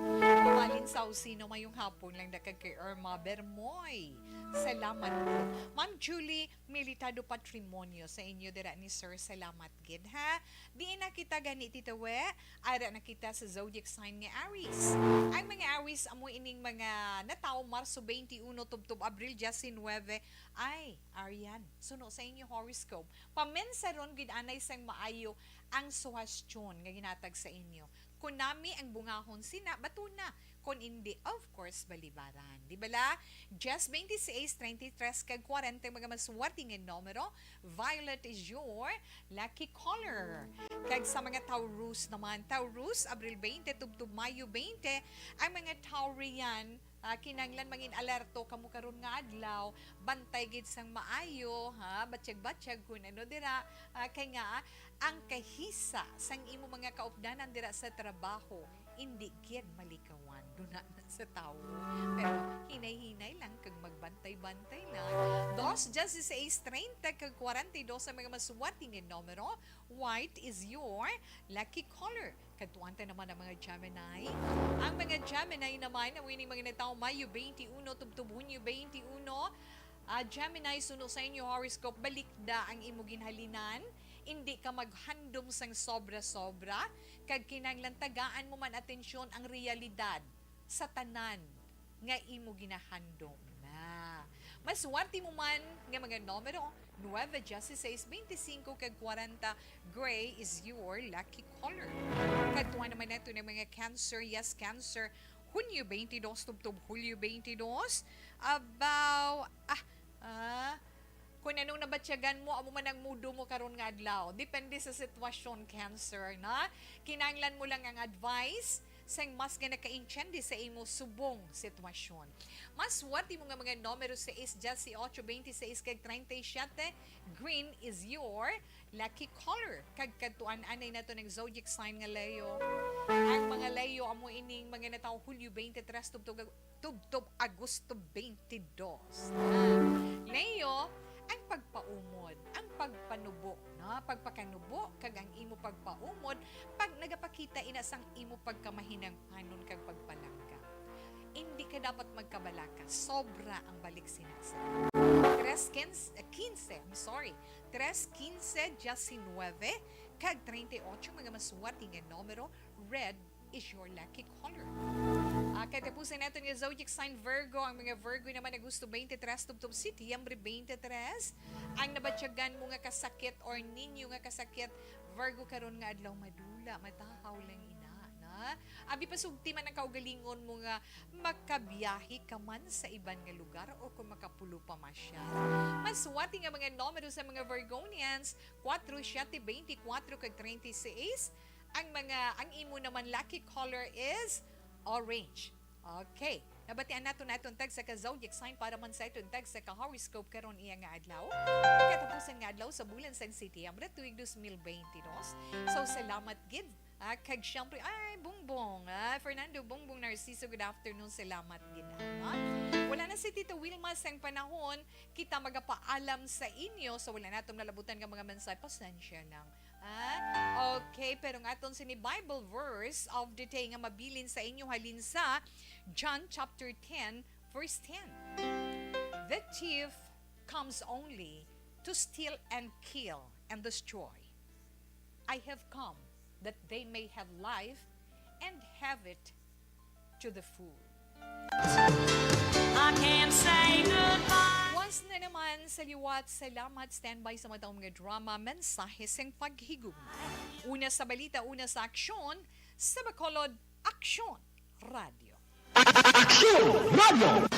Malin sa usino mayong hapon lang da kag kay Irma Bermoy. Salamat po. Ma'am Julie Militado Patrimonio sa inyo dira ni Sir. Salamat gid ha. Diin na kita gani Tita We? Ara na kita sa zodiac sign nga Aries. Ang mga Aries amo ining mga natawo Marso twenty-one tubtob Abril diecinueve. Ay, Arian, suno sa inyo horoscope, pamensaron gid anay sang maayo ang suhestyon nga ginatag sa inyo. Kunami ang bungahon sina, batuna. Kon indi, of course, balibaran. Di bala? Diyes, twenty-six, treinta y tres, kag kwarenta mga maswerte nga numero. Violet is your lucky color. Kag sa mga Taurus naman, Taurus, Abril twenty tubtob Mayo twenty, ang mga Taurian, ah, kinahanglan mangin alerto kamo karon nga adlaw. Bantay gid sang maayo, ha, batyag-batyag kun ano dira, ah, kay nga ang kahisa sang imo mga kaupdanan dira sa trabaho, indi gid malikawan. Duna na sa tawo. Pero hinay-hinay lang kag magbantay-bantay lang. Dos, dieciséis, treinta kag kwarenta y dos ang mga maswerte nga numero. White is your lucky color. Kadtuan ta naman ang mga Gemini. Ang mga Gemini naman, ang ining mga natawo Mayo twenty-one tubtob Hunyo twenty-one. Ah, Gemini, suno sa inyo horoscope, balikda ang imo ginhalinan. Indi ka maghandom sang sobra-sobra, kag kinahanglan tagaan mo man atensyon ang realidad sa tanan nga imo ginahandom na. Maswerte mo man nga mga numero, nuebe, dieciséis, veinticinco, kag kwarenta. Gray is your lucky color. Kadtuan naman nato ng mga Cancer. Yes, Cancer. Hunyo twenty-dos tubtob Hulyo twenty-dos. Abaw, ah, ah, kung anong nabatyagan mo, amo man ang mudo mo karon nga adlaw. Depende sa sitwasyon, Cancer, na. Kinahanglan mo lang ang advice sang mas nga nakaintiende sa imo subong sitwasyon. Maswerte mo nga mga numero sais, dieciocho, veintiséis, kag treinta y siete. Green is your lucky color. Kag kadtuan anay nato ng zodiac sign nga Leo. Ang mga Leo amo ining mga natawo Hulyo twenty-tres tubtob, tubtob Agosto twenty-dos. Ah, Leo, ang pagpaumod, ang pagpanubo, no? Pagpakanubo kag ang imo pagpaumod pag nagapakita ina sang imo pagkamahinang panon kag pagpalangga. Indi ka dapat magkabalaka, sobra ang balik sina sa Tres quince, quince, I'm sorry, tres quince, diecinueve, kag treinta y ocho, mga maswerte nga numero. Red is your lucky color. Ah, katapusan naton nga zodiac sign, Virgo. Ang mga Virgo naman, Agosto twenty-three tubtob Setyembre twenty-three. Ang nabatyagan mo nga kasakit or ninyo nga kasakit, Virgo, karon nga adlaw madula, matahaw lang ina, na. Abi, pasugti man ang kaugalingon mo nga makabiyahe ka man sa iban nga lugar o kung makapulo pa masyal. Maswerte nga mga numero sa mga Virgonians, kuwatro, siyete, beintikwatro, kag treinta y seis. Ang mga, ang imo naman lucky color is orange. Okay. Nabatian nato na itong tagsa ka zodiac sign para man sa itong tagsa ka horoscope karon iya nga adlaw. Katapusan nga adlaw sa bulan sang Setyembre, tuig dos mil beintidos. So, salamat gid. Ah, kag siyempre, ay, Bongbong, ah, Fernando Bongbong Narciso, good afternoon, salamat gid, ah, no? Wala na si Tito Wilma sang panahon, kita magapaalam sa inyo, so wala naton nalabutan nga mga mensahe, pasensya lang. Ah, okay, pero ang aton sini Bible verse of the day nga mabilin sa inyo halin sa John chapter ten, verse ten. The thief comes only to steal and kill and destroy. I have come that they may have life and have it to the full. I can't say goodbye. Once na naman sa liwat, salamat. Standby sa mga taong mga drama, mensahe sing paghigugma. Una sa balita, una sa aksyon, sa Bacolod Aksyon Radio. Aksyon Radio!